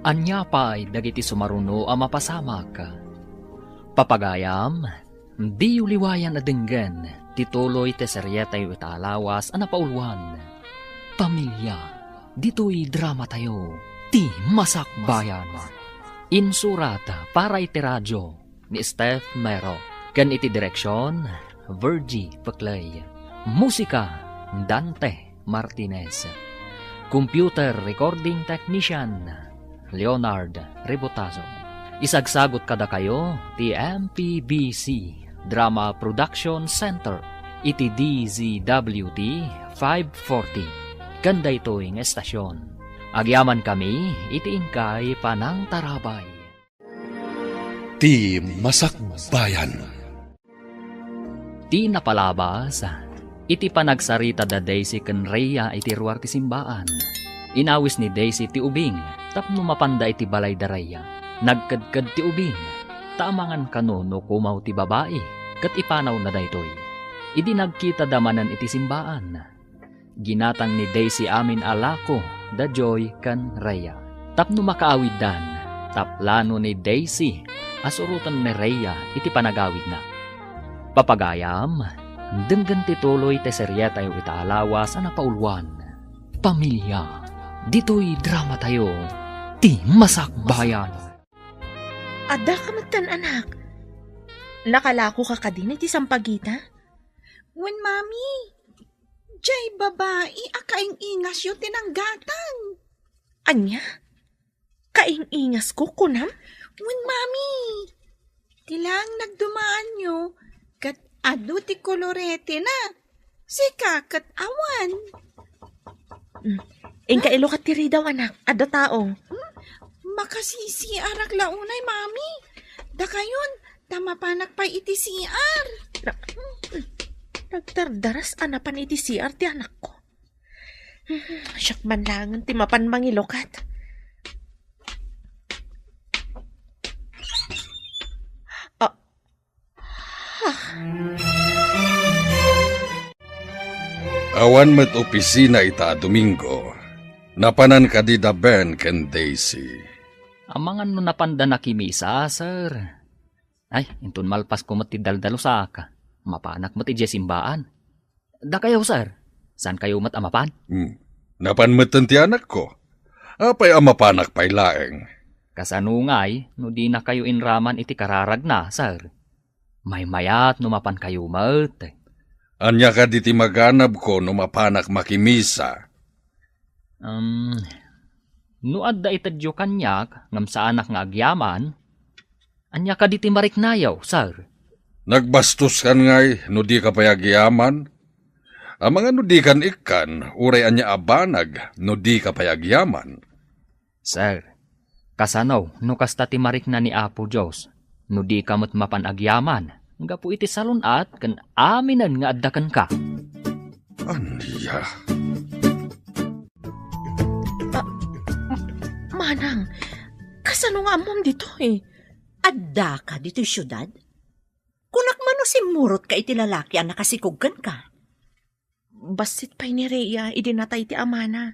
Ania pay dagiti sumaruno a mapasamak? Papagayam, diyo liwayan a denggen ti tuloy ti serietayo ita a lawas a napauluan, Pamilia. Ditoy dramatayo, Ti Masakbayan. Insurat para iti radio ni Steph Mero, ken iti direksion, Virgie Peclay. Musika, Dante Martinez. Computer recording technician, Leonard Rebotazo. Isagsagot kadakayo ti M P B C Drama Production Center iti D Z W T five forty. Ken daytoy nga estasion, agyamankami iti inkay panangtarabay. Ti Masakbayan. Ti napalabas, iti panagsarita da Daisy ken Rhea iti ruar ti simbaan. Inawis ni Daisy ti ubing tapno mapanda iti balay da Rhea. Nagkedked ti ubing, ta amangan kano no kumaw ti babai, ket ipanawna daytoy. Idi nagkita da manen iti simbaan, ginatang ni Daisy amin a lako da Joy ken Rhea tapno makaawiddan, ta plano ni Daisy a suroten ni Rhea iti panagawidna. Papagayam, denggen ti tuloy ti serietayo ita a lawas a napauluan, Pamilia. Ditoy dramatayo, Ti Masakbayan. Addaka metten, anak. Nakalakoka kadin iti sampagita? Wen, Mami. Jay babai a kaing-ingasyo ti nanggatang. Ania? Kaing-ingasko, kunam? Wen, Mami. Ti laeng nagdumaanyo, ket adu ti koloretena. Sika ket awan. Mm. Inka ilukat ti ridaw, anak. Adda tao. Hmm? Makasisiarak la unay, Mami. Dakayon, ta mapanak pay iti C R. Na-, nagdardaras a napan iti C R ti anakko. Siak man laengen ti mapan mangilukat. Ah. Ah. Awan met opisina ita a Domingo. Napanan kadi da Ben ken Daisy? Amangan no napanda nakimisa, sir. Ay, inton malpasko met ti daldalusak, mapanak met idiay simbaan. Dakayo, sir, saankayo met a mapan? Hmm. Napan metten ti anakko. Apay a mapanak pay laeng? Kasano ngay no dinakayo inraman iti kararagna, sir? Maymayat no mapankayo met. Ania kadi ti maganabko no mapanak makimisa? Um, no adda itedyo kaniak ngem saanak nga agyaman, ania kadi ti mariknayo, sir? Nagbastos kan ngay no dika pay agyaman? Amangan no dikan ikkan, uray ania a banag no dika pay agyaman? Sir, kasano no kasta ti marikna ni Apo Dios, no dika met mapan agyaman gapu iti salun-at ken aminen nga adda kenka? Ania? Ah, M-, Manang, kasano nga ammom ditoy? Addaka ditoy siudad? Kunak man no simmurotka iti lalaki a nakasikog kenka? Bassit pay ni Rhea idi natay ti amana.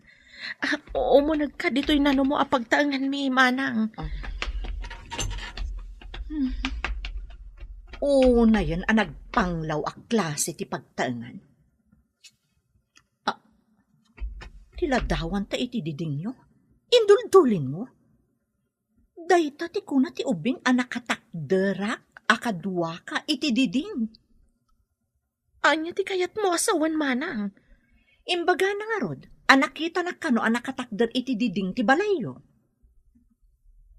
Ah, umunegka ditoy nanumo a pagtaenganmi, Manang. Ah. Hmm. Unayen a nagpanglaw a klase ti pagtaengan. Ah, ti ladawan ta iti didingyo? Induldulinmo? Dayta ti kuna ti ubing a nakatakderak a kaduaka iti diding. Ania ti kayatmo a sawen, Manang? Imbagana ngarud a nakitanak kano a nakatakder iti diding ti balayyo.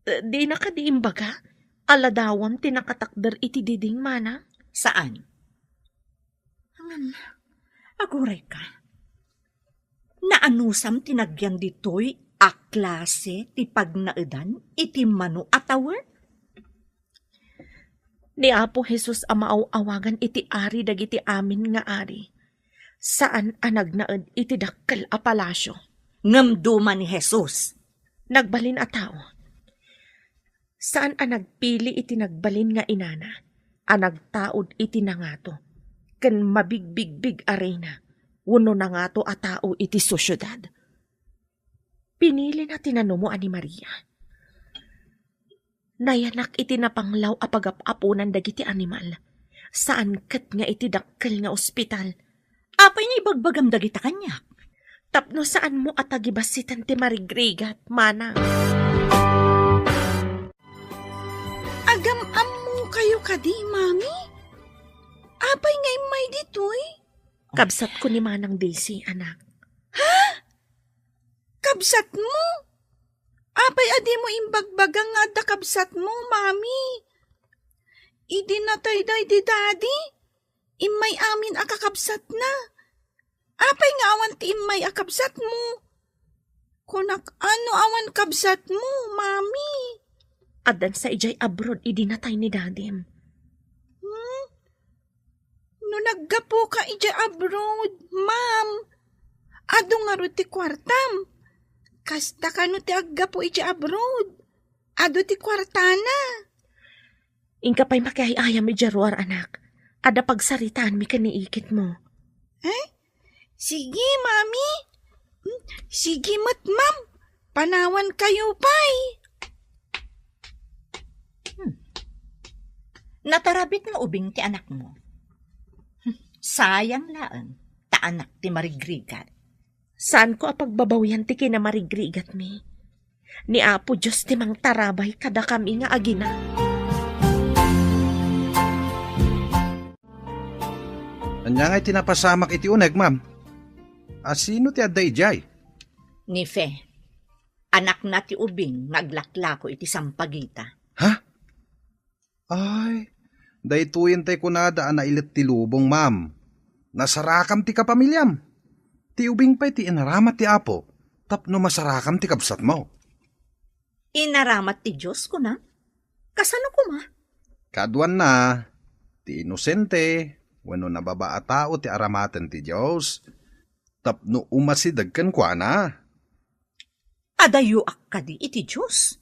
Eh, dina kadi imbaga a ladawam ti nakatakder iti diding, Manang? Saan? Ngem, agurayka. Naanusam ti nagyan ditoy a klase ti pagnaedan iti mano a tawen? Ni Apo Jesus a maaw-awagan iti Ari dagiti amin nga ari, saan a nagnaed iti dakkel a palasio. Ngem duma ni Jesus. Nagbalin a tao. Saan a nagpili iti nagbalin nga inana a nagtaud iti nangato ken mabigbigbig a reyna wenno nangato a tao iti sosiedad. Pinilina ti nanumoan ni Maria. Nayanak iti napanglaw a pagap-aponan dagiti animal. Saan ket nga iti dakkel nga ospital. Apay nga ibagbagam dagita kaniak? Tapno saanmo a tagibassiten ti marigrigat, manang. Agam-ammokayo kadi, Mami? Apay nga immay ditoy? Kabsatko ni Manang Daisy, anak. Ha? Kabsatmo? Apay a dimo imbagbaga nga adda kabsatmo, Mami? Idi natay daydi Daddy, immay amin a kakabsatna. Apay nga awan ti immay a kabsatmo? Kunak, ano awan kabsatmo, Mami? Addan sa idiay abroad idi natay ni Dadim. Hmm? No naggapuka idiay abroad, ma'am, adu ngarud ti kuartam. Kasta kano ti aggapu idiay abroad? Adu ti kuartana. Inka pay makiay-ayam idiay ruar, anak. Adda pagsaritaanmi ken ni ikitmo. Eh? Sige, Mami. Hmm, sige met, ma'am. Panawankayo pay. Hmm. Natarabit nga ubing ti anakmo. Hmm. Sayang laeng, ta anak ti marigrigat. Saanko a pagbabawian ti kinamarigrigatmi. Ni Apo Dios ti mangtarabay kadakami nga agina. Ania ngay ti napasamak iti uneg, ma'am? A, sino ti adda idiay? Ni Fe. Anakna ti ubing nga aglaklako iti sampagita. Ha? Ay, daytoyen tay kunada a nailet ti lubong, ma'am. Nasarakam ti kapamiliam. Ti ubing pay ti inaramat ti Apo tapno masarakam ti kabsatmo. Inaramat ti Dios, kunam? Kasano koma? Kaduanna, ti inosente wenno nababa a tao ti aramaten ti Dios tapno umasideg kenkuana. Adayoak kadi iti Dios?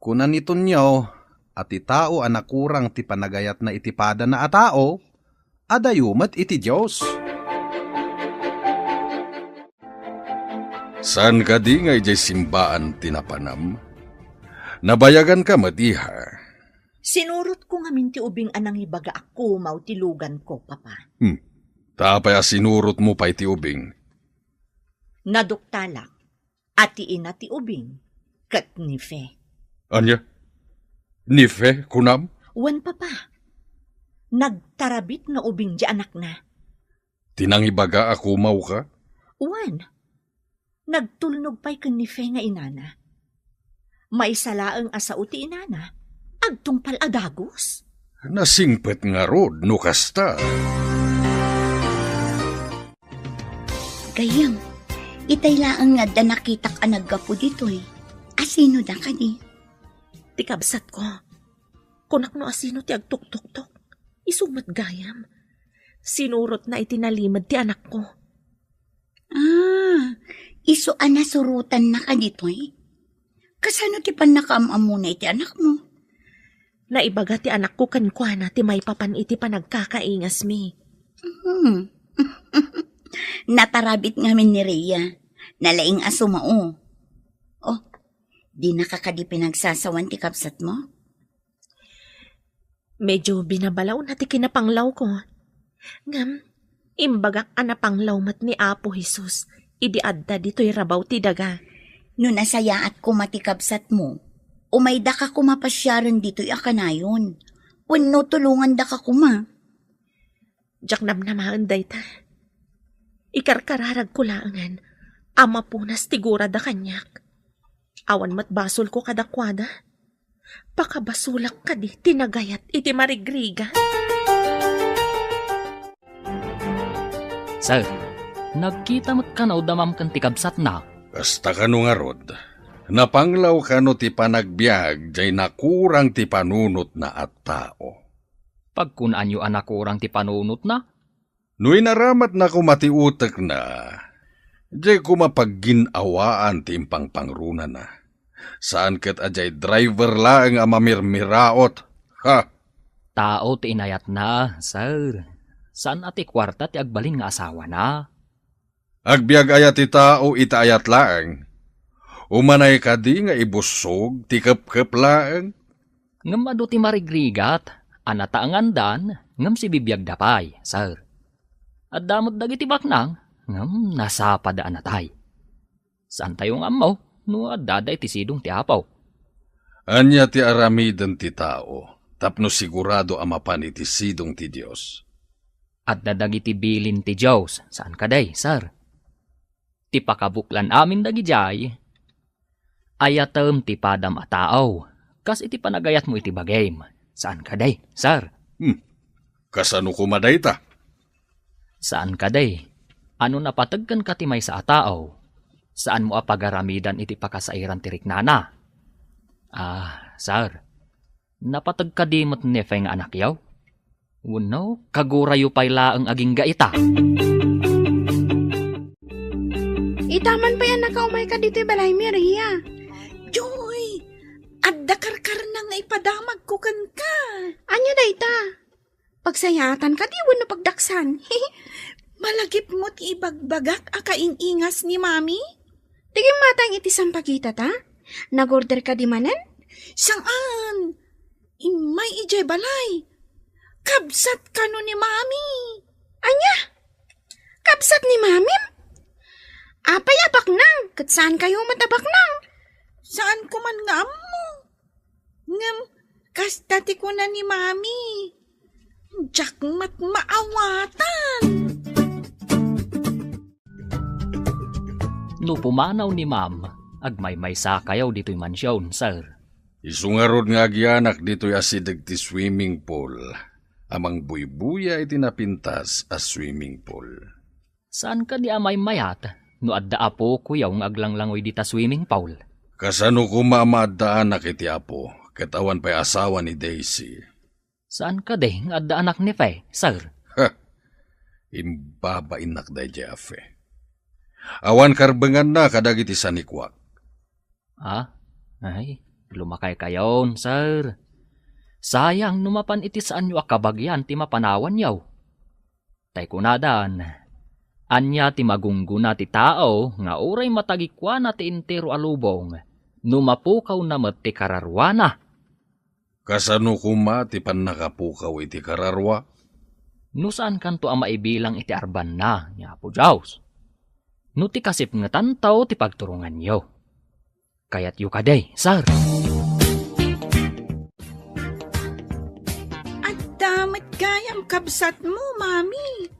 Kuna ni Tonio a ti tao a nakurang ti panagayatna iti padana a tao, adayo met iti Dios. Saan kadi nga idiay simbaan ti napanam? Nabayaganka met, iha. Sinurotko ngamin ti ubing a nangibaga a kumaw ti luganko, Papa. Hmm. Ta apay a sinurotmo pay ti ubing? Naduktalak a ti ina ti ubing ket ni Fe. Ania? Ni Fe, kunam? Wen, Papa. Nagtarabit nga ubing ti anakna. Ti nangibaga a kumawka? Wen. Nagtulnog pay ken ni Fe nga inana. Maysa laeng a sao ti inana, agtungpal a dagus. Nasingpet ngarud no kasta. Gayyem, itay laeng nga adda nakitak a naggapu ditoy. Asino da kadi? Ti kabsatko. Kunak no asino ti agtuktuktok. Isu met gayam. Sinurotna iti nalimed ti anakko. Ah, isu a nasurotanna kaditoy? Kasano ti pannakaam-ammona iti anakmo? Naibaga ti anakko kenkuana ti maipapan iti panagkakaingasmi. Hmm. Natarabit ngamin ni Rhea. Nalaing a sumao. Oh, dinaka kadi pinagsasawan ti kabsatmo? Medyo binabalaona ti kinapanglawko. Ngem, imbagak a napanglaw met ni Apo Jesus idi adda ditoy rabaw ti daga. No nasayaat koma ti kabsatmo, umaydaka koma pasiaren ditoy a kanayon, wenno tulongandaka koma. Diak namnamaen dayta. Ikarkararagko laengen a mapunas ti gurada kaniak. Awan met basolko kadakuada. Pakabasolak kadi ti nagayat iti marigrigat? Sir, nagkita met kano da ma'am ken ti kabsatna? Kasta kano ngarud, napanglaw kano ti panagbiag jay nakurang ti panunotna a tao? Pagkunaanyo a nakurang ti panunotna? No inaramatna koma ti utekna, Diay koma paggin-awaan ti impangpangrunana. Saan ket a diay driver laeng a mamirmiraot. Ha! Tao ti inayatna, sir. Saan a ti kuarta ti agbalin nga asawana. Agbiag aya ti tao iti ayat laeng? Umanay kadi nga ibussog ti kepkep laeng? Ngem adu ti marigrigat a nataengandan ngem sibibiagda pay, sir. Adda met dagiti baknang ngem nasapada a natay. Saantayo nga ammo no adda dayta sidong ti Apo. Ania ti aramiden ti tao tapno sigurado a mapan iti sidong ti Dios? Adda dagiti bilin ti Dios, saan kadi, sir? Ti pakabuklan amin dagidiay, ayatem ti padam a tao, kas iti panagayatmo iti bagim, saan kadi, sir? Hmm. Kasano koma dayta? Saan kadi, a no napateg kenka ti maysa a tao, saanmo a pagaramidan iti pakasairan ti riknana? Ah, sir, napateg kadi met ni Fe nga anakyo? Wenno, kagurayo pay laeng agingga ita? Ita man pay a nakaumay ka ditoy balay, Maria. Joy, adda karkarna nga ipadamagko kenka. Ania dayta? Pagsayaatan kadi wenno pagdaksan? Malagipmo ti ibagbagak a kaing-ingas ni Mami? Ti gimmatang iti sampagita ta? Nag-order kadi manen? Saan? Immay idiay balay. Kabsat kano ni Mami? Ania? Kabsat ni Mamim? Apay a baknang? Ket saankayo met a baknang? Saanko man nga ammo. Ngem, kasta ti kuna ni Mami. Diak met maawatan. No pumanaw ni Ma'am, agmaymaysakayo ditoy mansion, sir. Isu ngarud nga agianak ditoy asideg ti swimming pool, a mangbuybuya iti napintas a swimming pool. Saan kadi a maymayat no adda apokoyo nga aglanglangoy dita swimming pool? Kasano koma a maaddaanak iti apo, ket awan pay asawa ni Daisy? Saan kadi nga adda anak ni Fe, sir? Ha! Imbabainnak daydiay a Fe. Awan karbenganna kadagiti sanikuak. Ah, ay, lumakaykayon, sir. Sayang no mapan iti saanyo a kabagian ti mapanawanyo. Tay kunadan, ania ti magunggona ti tao nga uray matagikuana ti entero a lubong no mapukawna met ti kararuana? Kasano koma ti pannakapukaw iti kararua? No saankanto a maibilang iti arbanna ni Apo Dios, no ti kasipngetanto ti pagturonganyo. Kayatyo kadi, sir? Adda met gayam kabsatmo, Mami.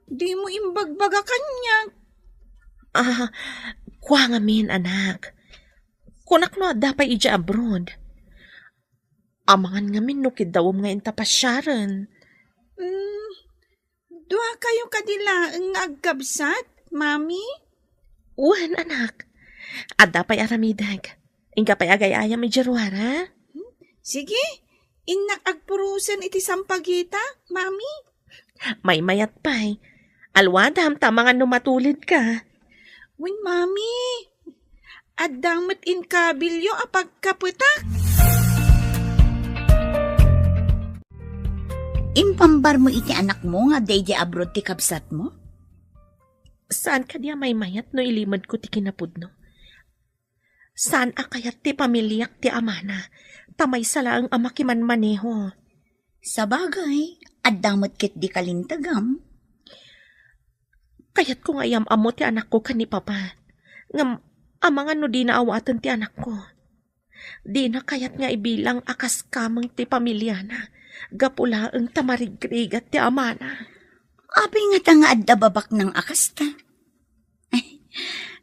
Dimo imbagbaga kaniak. Ah, kua ngamin, anak. Kunak no adda pay idiay abroad. Amangan ngamin no kiddawem nga inta pasiaren. Mm, duakayo kadi laeng nga agkabsat, Mami? Wen, anak. Adda pay aramidek. Inka pay agay-ayam idiay ruara? Sige, innak agpurosen iti sampagita, Mami. Maymayat pay. Alwadam ta amangan no matulidka. Wen, Mami. Adda met inkabilyo a pagkapetak. Impambarmo iti anakmo nga adda idiay abroad ti kabsatmo? Saan kadi a maymayat no ilimedko ti kinapudno? Saan a kayat ti pamiliak ti amana, ta maysa laeng a makimanmaneho. Sabagay, adda met ketdi kalintegam. Kayatko nga iyam-ammo ti anakko ken ni Papa. Ngem amangan no dina awaten ti anakko. Dina kayat nga ibilang a kas kameng ti pamiliana, gapu laeng ta marigrigat ti amana. Apay ngata nga adda babaknang a kasta?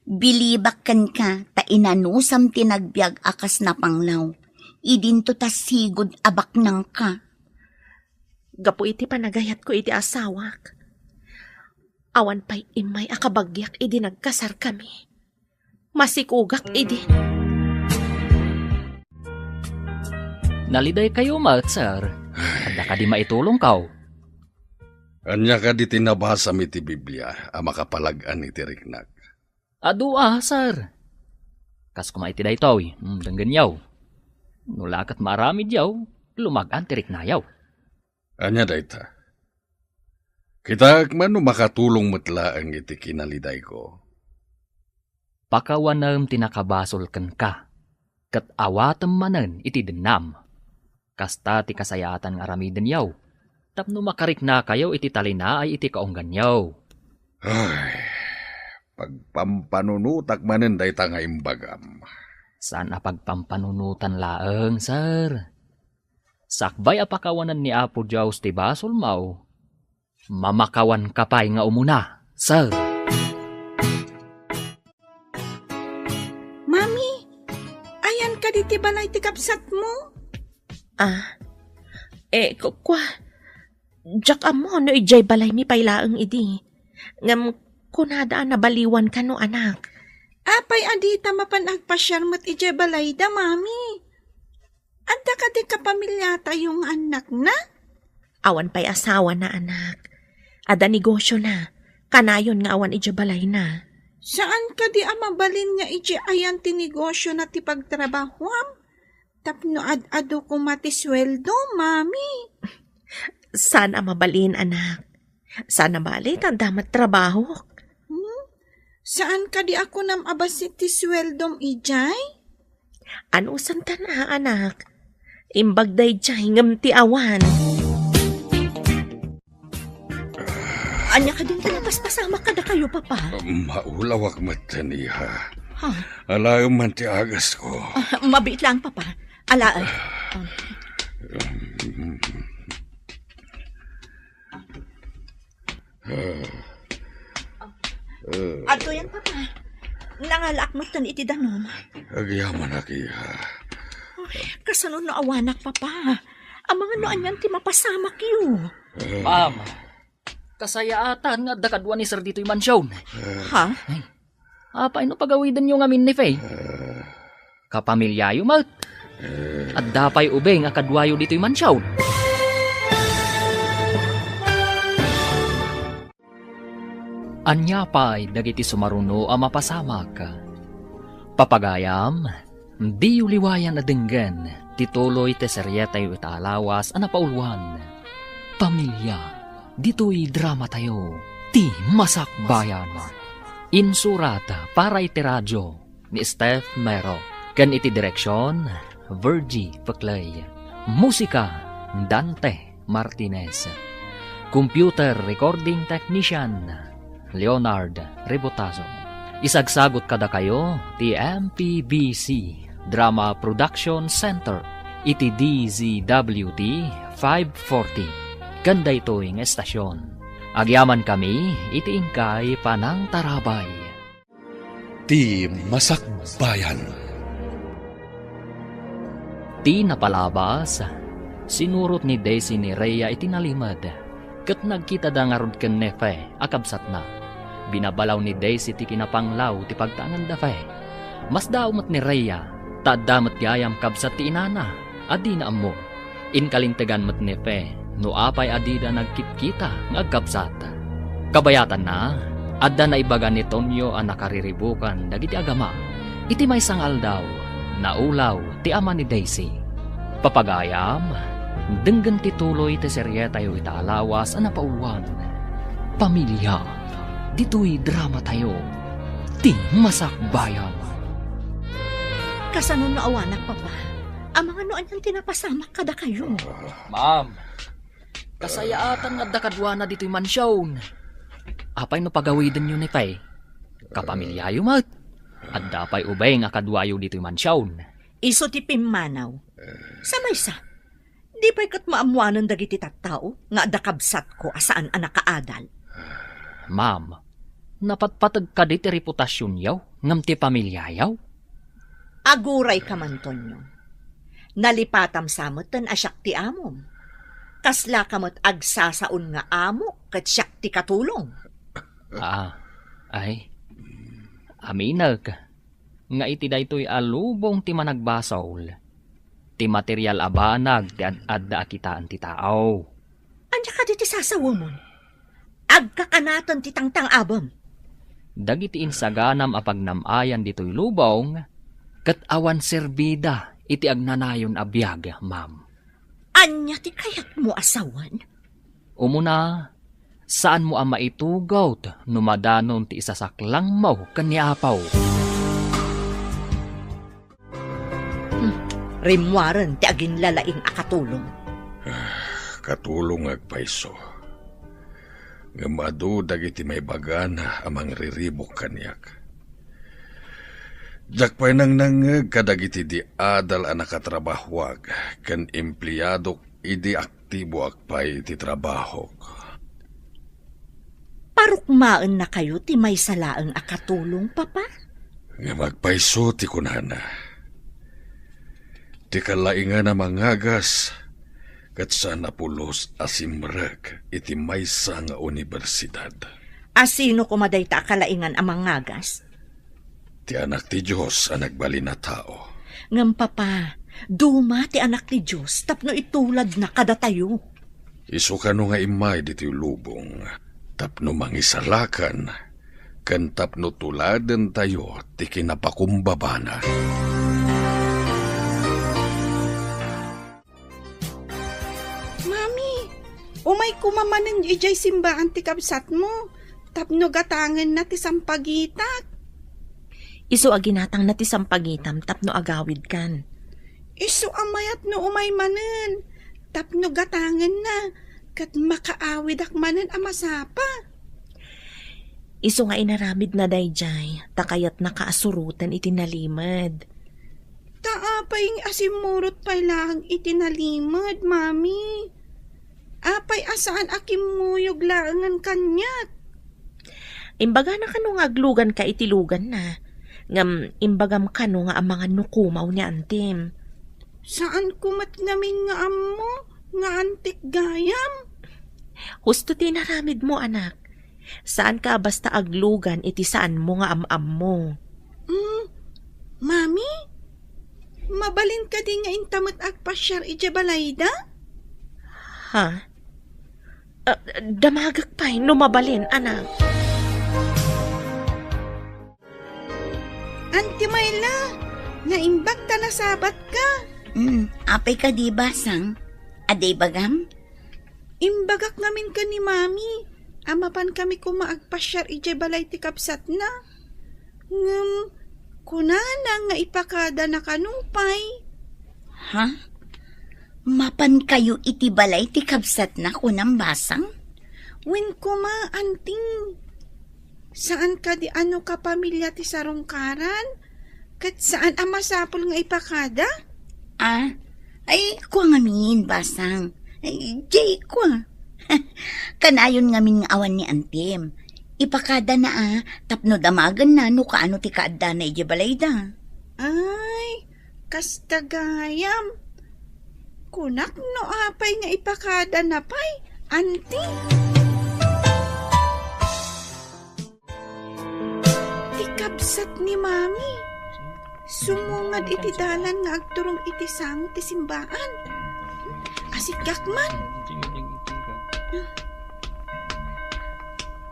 Bilibak kenka ta inanusam ti nagbiag a kas napanglaw. Idinto ta sigud a baknangka. Gapu iti panagayatko iti asawak, awan pay immay a kabagiak idi nagkasarkami. Masikogak idi. Nalidaykayo met, sir. Adda kadi maitulongko? Ania kadi ti nabasam iti Biblia a makapalag-an iti riknak? Adu a, sir. Kas koma iti daytoy, mm, denggenyaw. No la ket maaramidyaw, lumag-an ti riknayaw. Ania dayta? Kitaek man no makatulong met laeng iti kinalidayko. Pakawanem ti nakabasol kenka, ket awatem manen iti dennam. Kasta ti kasayaatan nga aramidenyo, tapno makariknakayo iti talinaay iti kaungganyo. Ay, pagpampanunotak manen dayta nga imbagam. Saan a pagpampanunotan laeng, sir. Sakbay a pakawanen ni Apo Dios ti basolmo, mamakawanka pay nga umuna, sir. Mami, ayan kadi ti balay ti kabsatmo? Ah, eh, ku-, kua, diak ammo no idiay balaymi pay laeng idi. Ngem kunada a nabaliwan kano, anak. Apay a dita mapan agpasiar met idiay balayda, Mami? Adda kadi kapamiliatayo nga annakna? Awan pay asawana, anak. Adda negosiona. Kanayon nga awan idiay balayna. Saan kadi a mabalin nga idiay ayan ti negosiona ti pagtrabahuam? Tapno ad-adu koma ti sueldo, Mami. Saan a mabalin, anak. Saan a bali ta adda met trabahok. Hmm? Saan kadi a kunam a bassit ti sueldom idiay? Anusantan a, anak. Imbag daydiay ngem ti awan. Ania kadin ta napaspasamak kadakayo, Papa? Maulawak metten, iha. Ha? Alaem man ti agasko. Ah, mabiit laeng, Papa. Alaem. Ah. Adtoyen, Papa. Nangalaak metten iti danum. Agyamanak, iha. Ay, kasano no awanak, Papa? Amangan no anian ti mapasamakyo. Ma'am, kasayaatan nga adda kadua ni Sir ditoy mansion. Ha? Ay, apay no pagawidenyo ngamin ni Faye? Kapamiliayo met. Adda pay ubing a kaduayo ditoy mansion. Ania pay dagiti sumaruno a mapasamak? Papagayam, diyo liwayan a denggen ti tuloy ti serietayo ita a lawas a napauluan, Pamilia, ditoy dramatayo, Ti Masakbayan. Insurat para iti radio ni Steph Mero, ken iti direksion, Virgie Peclay. Musika, Dante Martinez. Computer recording technician, Leonard Rebotazo. Isagsagot kadakayo ti M P B C Drama Production Center iti D Z W T five forty, ken daytoy nga estasion. Agyamankami iti inkay panangtarabay. Ti Masakbayan. Ti napalabas, sinurot ni Daisy ni Rhea iti nalimed, ket nagkitada ngarud ken Nefe a kabsatna. Binabalaw ni Daisy ti kinapanglaw ti pagtaenganda Fe. Masdaaw met ni Rhea, ta adda met gayam kabsat ti inana a dina ammo. Inkalintegan met ni Fe no apay a dida nagkitkita nga agkabsat. Kabayatanna, adda naibaga ni Tonyo a nakariribukan dagiti agama. Iti maysa nga aldaw, naulaw ti ama ni Daisy. Papagayam, denggen ti tuloy ti serietayo ita a lawas a napauluan, Pamilia, ditoy dramatayo, Ti Masakbayan. Kasano no awanak, Papa? Amangan no anian ti napasamak kadakayo. Ma'am, kasayaatan nga adda kaduana ditoy mansion. Apay no pagawidenyo ni Fe? Kapamiliayo met. Adda pay ubing a kaduayo ditoy mansion. Isu ti pimmanaw. Sa maysa, di pay ket maammoanen dagiti tattao nga adda kabsatko a saan a nakaadal. Ma'am, napatpateg kadi ti reputasionyo ngem ti pamiliayo? Agurayka man, Tonyo. Nalipatam sa metten a siak ti amom. Kaslaka met agsasaon nga amo ket siak ti katulong. Ah, ay. Aminek nga iti daytoy a lubong ti managbasol, ti material a banag ti ad-adda a kitaen ti tao. Ania kadi ti sasawemon? Agkakanaten ti tangtang-abem. Dagiti insaganam a pagnam-ayan ditoy lubong, ket awan serbida iti agnanayon a biag, ma'am. Ania ti kayatmo a sawen? Umuna, saanmo a maitugot no madanon ti isasaklangmo ken ni Apo. Hmm, rimmuaren ti aginlalaing a katulong. Ah, katulong nga agpayso. Ngem adu dagiti maibagana a mangriribuk kaniak. Diak pay nangnangngeg kadagiti di adal a nakatrabahuak ken empleadok idi aktiboak pay iti trabahok. Parukmaennakayo ti maysa laeng a katulong, Papa? Ngem agpayso ti kunana. Ti kalaingan a mangagas, ket saan a pulos a simrek iti maysa nga universidad. A sino koma dayta a kalaingan a mangagas? Ti Anak ti Dios a nagbalin a tao. Ngem, Papa, duma ti Anak ti Dios tapno ituladna kadatayo. Isu kano nga immay ditoy lubong tapno mangisalakan ken tapno tuladentayo ti kinapakumbabana. Mami, umay koma manen idiay simbaan ti kabsatmo tapno gatangenna ti sampagitak. Isu a ginatangna ti sampagitam tapno agawidkan. Isu a mayat no umay manen tapno gatangenna ket makaawidak manen a masapa. Isu nga inaramidna daydiay, ta kayatnaka a suroten iti nalimed. Ta apay nga asimmurot pay laeng iti nalimed, Mami? Apay a saan a kimmuyog laengen kaniak? Imbagana kano nga agluganka iti luganna, ngem imbagam kano nga amangan no kumaw ni antim. Saanko met ngamin nga ammo nga antik gayam. Husto ti inaramidmo, anak. Saanka a basta aglugan iti saanmo nga am-ammo. Mm, Mami, mabalin kadi nga inta met agpasiar idiay balayda? Ha? Ah, damagek pay no mabalin, anak. Auntie Myla, naimbag ta nasabatka. Mm, apay kadi, Basang? Adda ibagam? Imbagak ngamin ken ni Mami a mapankami koma agpasiar idiay balay ti kabsatna. Ngem kunana nga ipakadana kano pay. Ha? Mapankayo iti balay ti kabsatna, kunam, Basang? Wen koma, Auntie. Saan kadi a no kapamilya ti sarungkaran? Ket saan a masapul nga ipakada? Ah, ay, kua ngamin, Basang. Ay, jay kua. Kanayon ngamin nga awan ni Antim. Ipakadana a, tapno damagenna no kaano ti kaaddana idiay balayda. Ay, kasta gayam. Kunak no apay nga ipakadana pay, Auntie. Ti kabsat ni Mami, sumungad iti dalan nga agturong iti sango ti simbaan. Asigak man.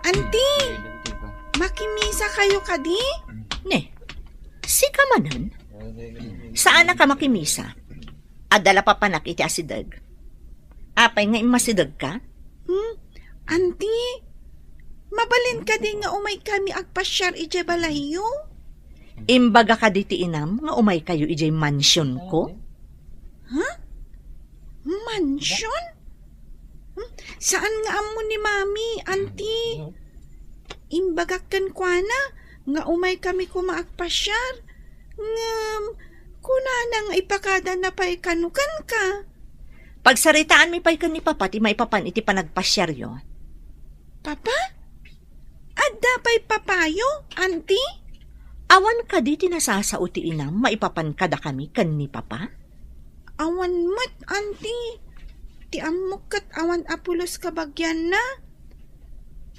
Auntie, makimisa kayo kadi? Ne, sika manen? Saanak a makimisa? Adda la papanak iti asideg. Apay nga immasidegka? Hmm? Auntie, mabalin kadi nga umay kami agpasiar idiay balayyo? Imbaga kadi ti inam nga umay kayo idiay mansionko? Ha? Mansion? Hmm? Saan nga ammo ni Mami, Auntie? Imbagak kenkuana nga umay kami koma agpasiar. Ngem, kunana nga ipakadana pay kano kenka. Pagsaritaanmi pay ken ni Papa ti maipapan iti panagpasiaryo. Papa? Adda pay papayo, Auntie? Awan kadi ti nasasao ti inam maipapan kadakami ken ni Papa? Awan met, Auntie. Ti ammok ket awan a pulos kabagianna.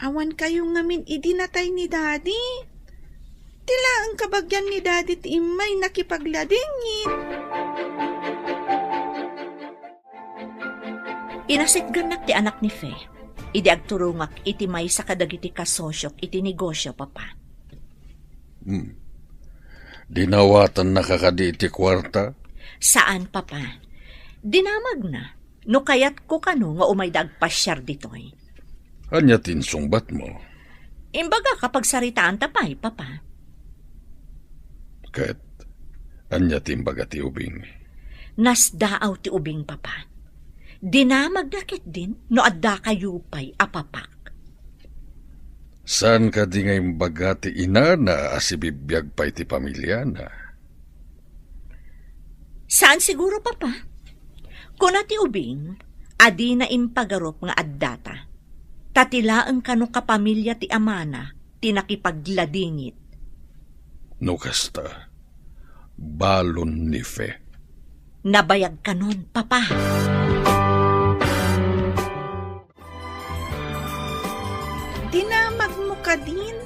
Awan kayo ngamin idi natay ni Daddy. Ti laeng kabagian ni Daddy ti immay nakipagladingit. Inasitgannak ti anak ni Fe idi agturongak iti maysa kadagiti kasosyok iti negosio, Papa. Hmm. Dinawatannaka kadi iti kuarta? Saan, Papa. Dinamagna. No kayatko kano nga umayda agpasiar ditoy. Ania ti insungbatmo? Imbagak a pagsaritaanta pay, Papa. Ket ania ti imbaga ti ubing? Nasdaaw ti ubing, Papa. Dinamagna ketdin no addakayo pay a papak. Saan kadi nga imbaga ti inana a sibibiag pay ti pamiliana? Saan siguro, Papa. Kuna ti ubing, a dina impagarup nga addata. Ta ti laeng kano kapamilya ti amana ti nakipagladingit. No kasta, balon ni Fe. Nabayag kanon, Papa. Dinamagmo kadin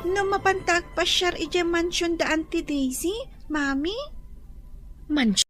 no mapanta agpasiar idiay mansion da Auntie Daisy, Mami? Mansion?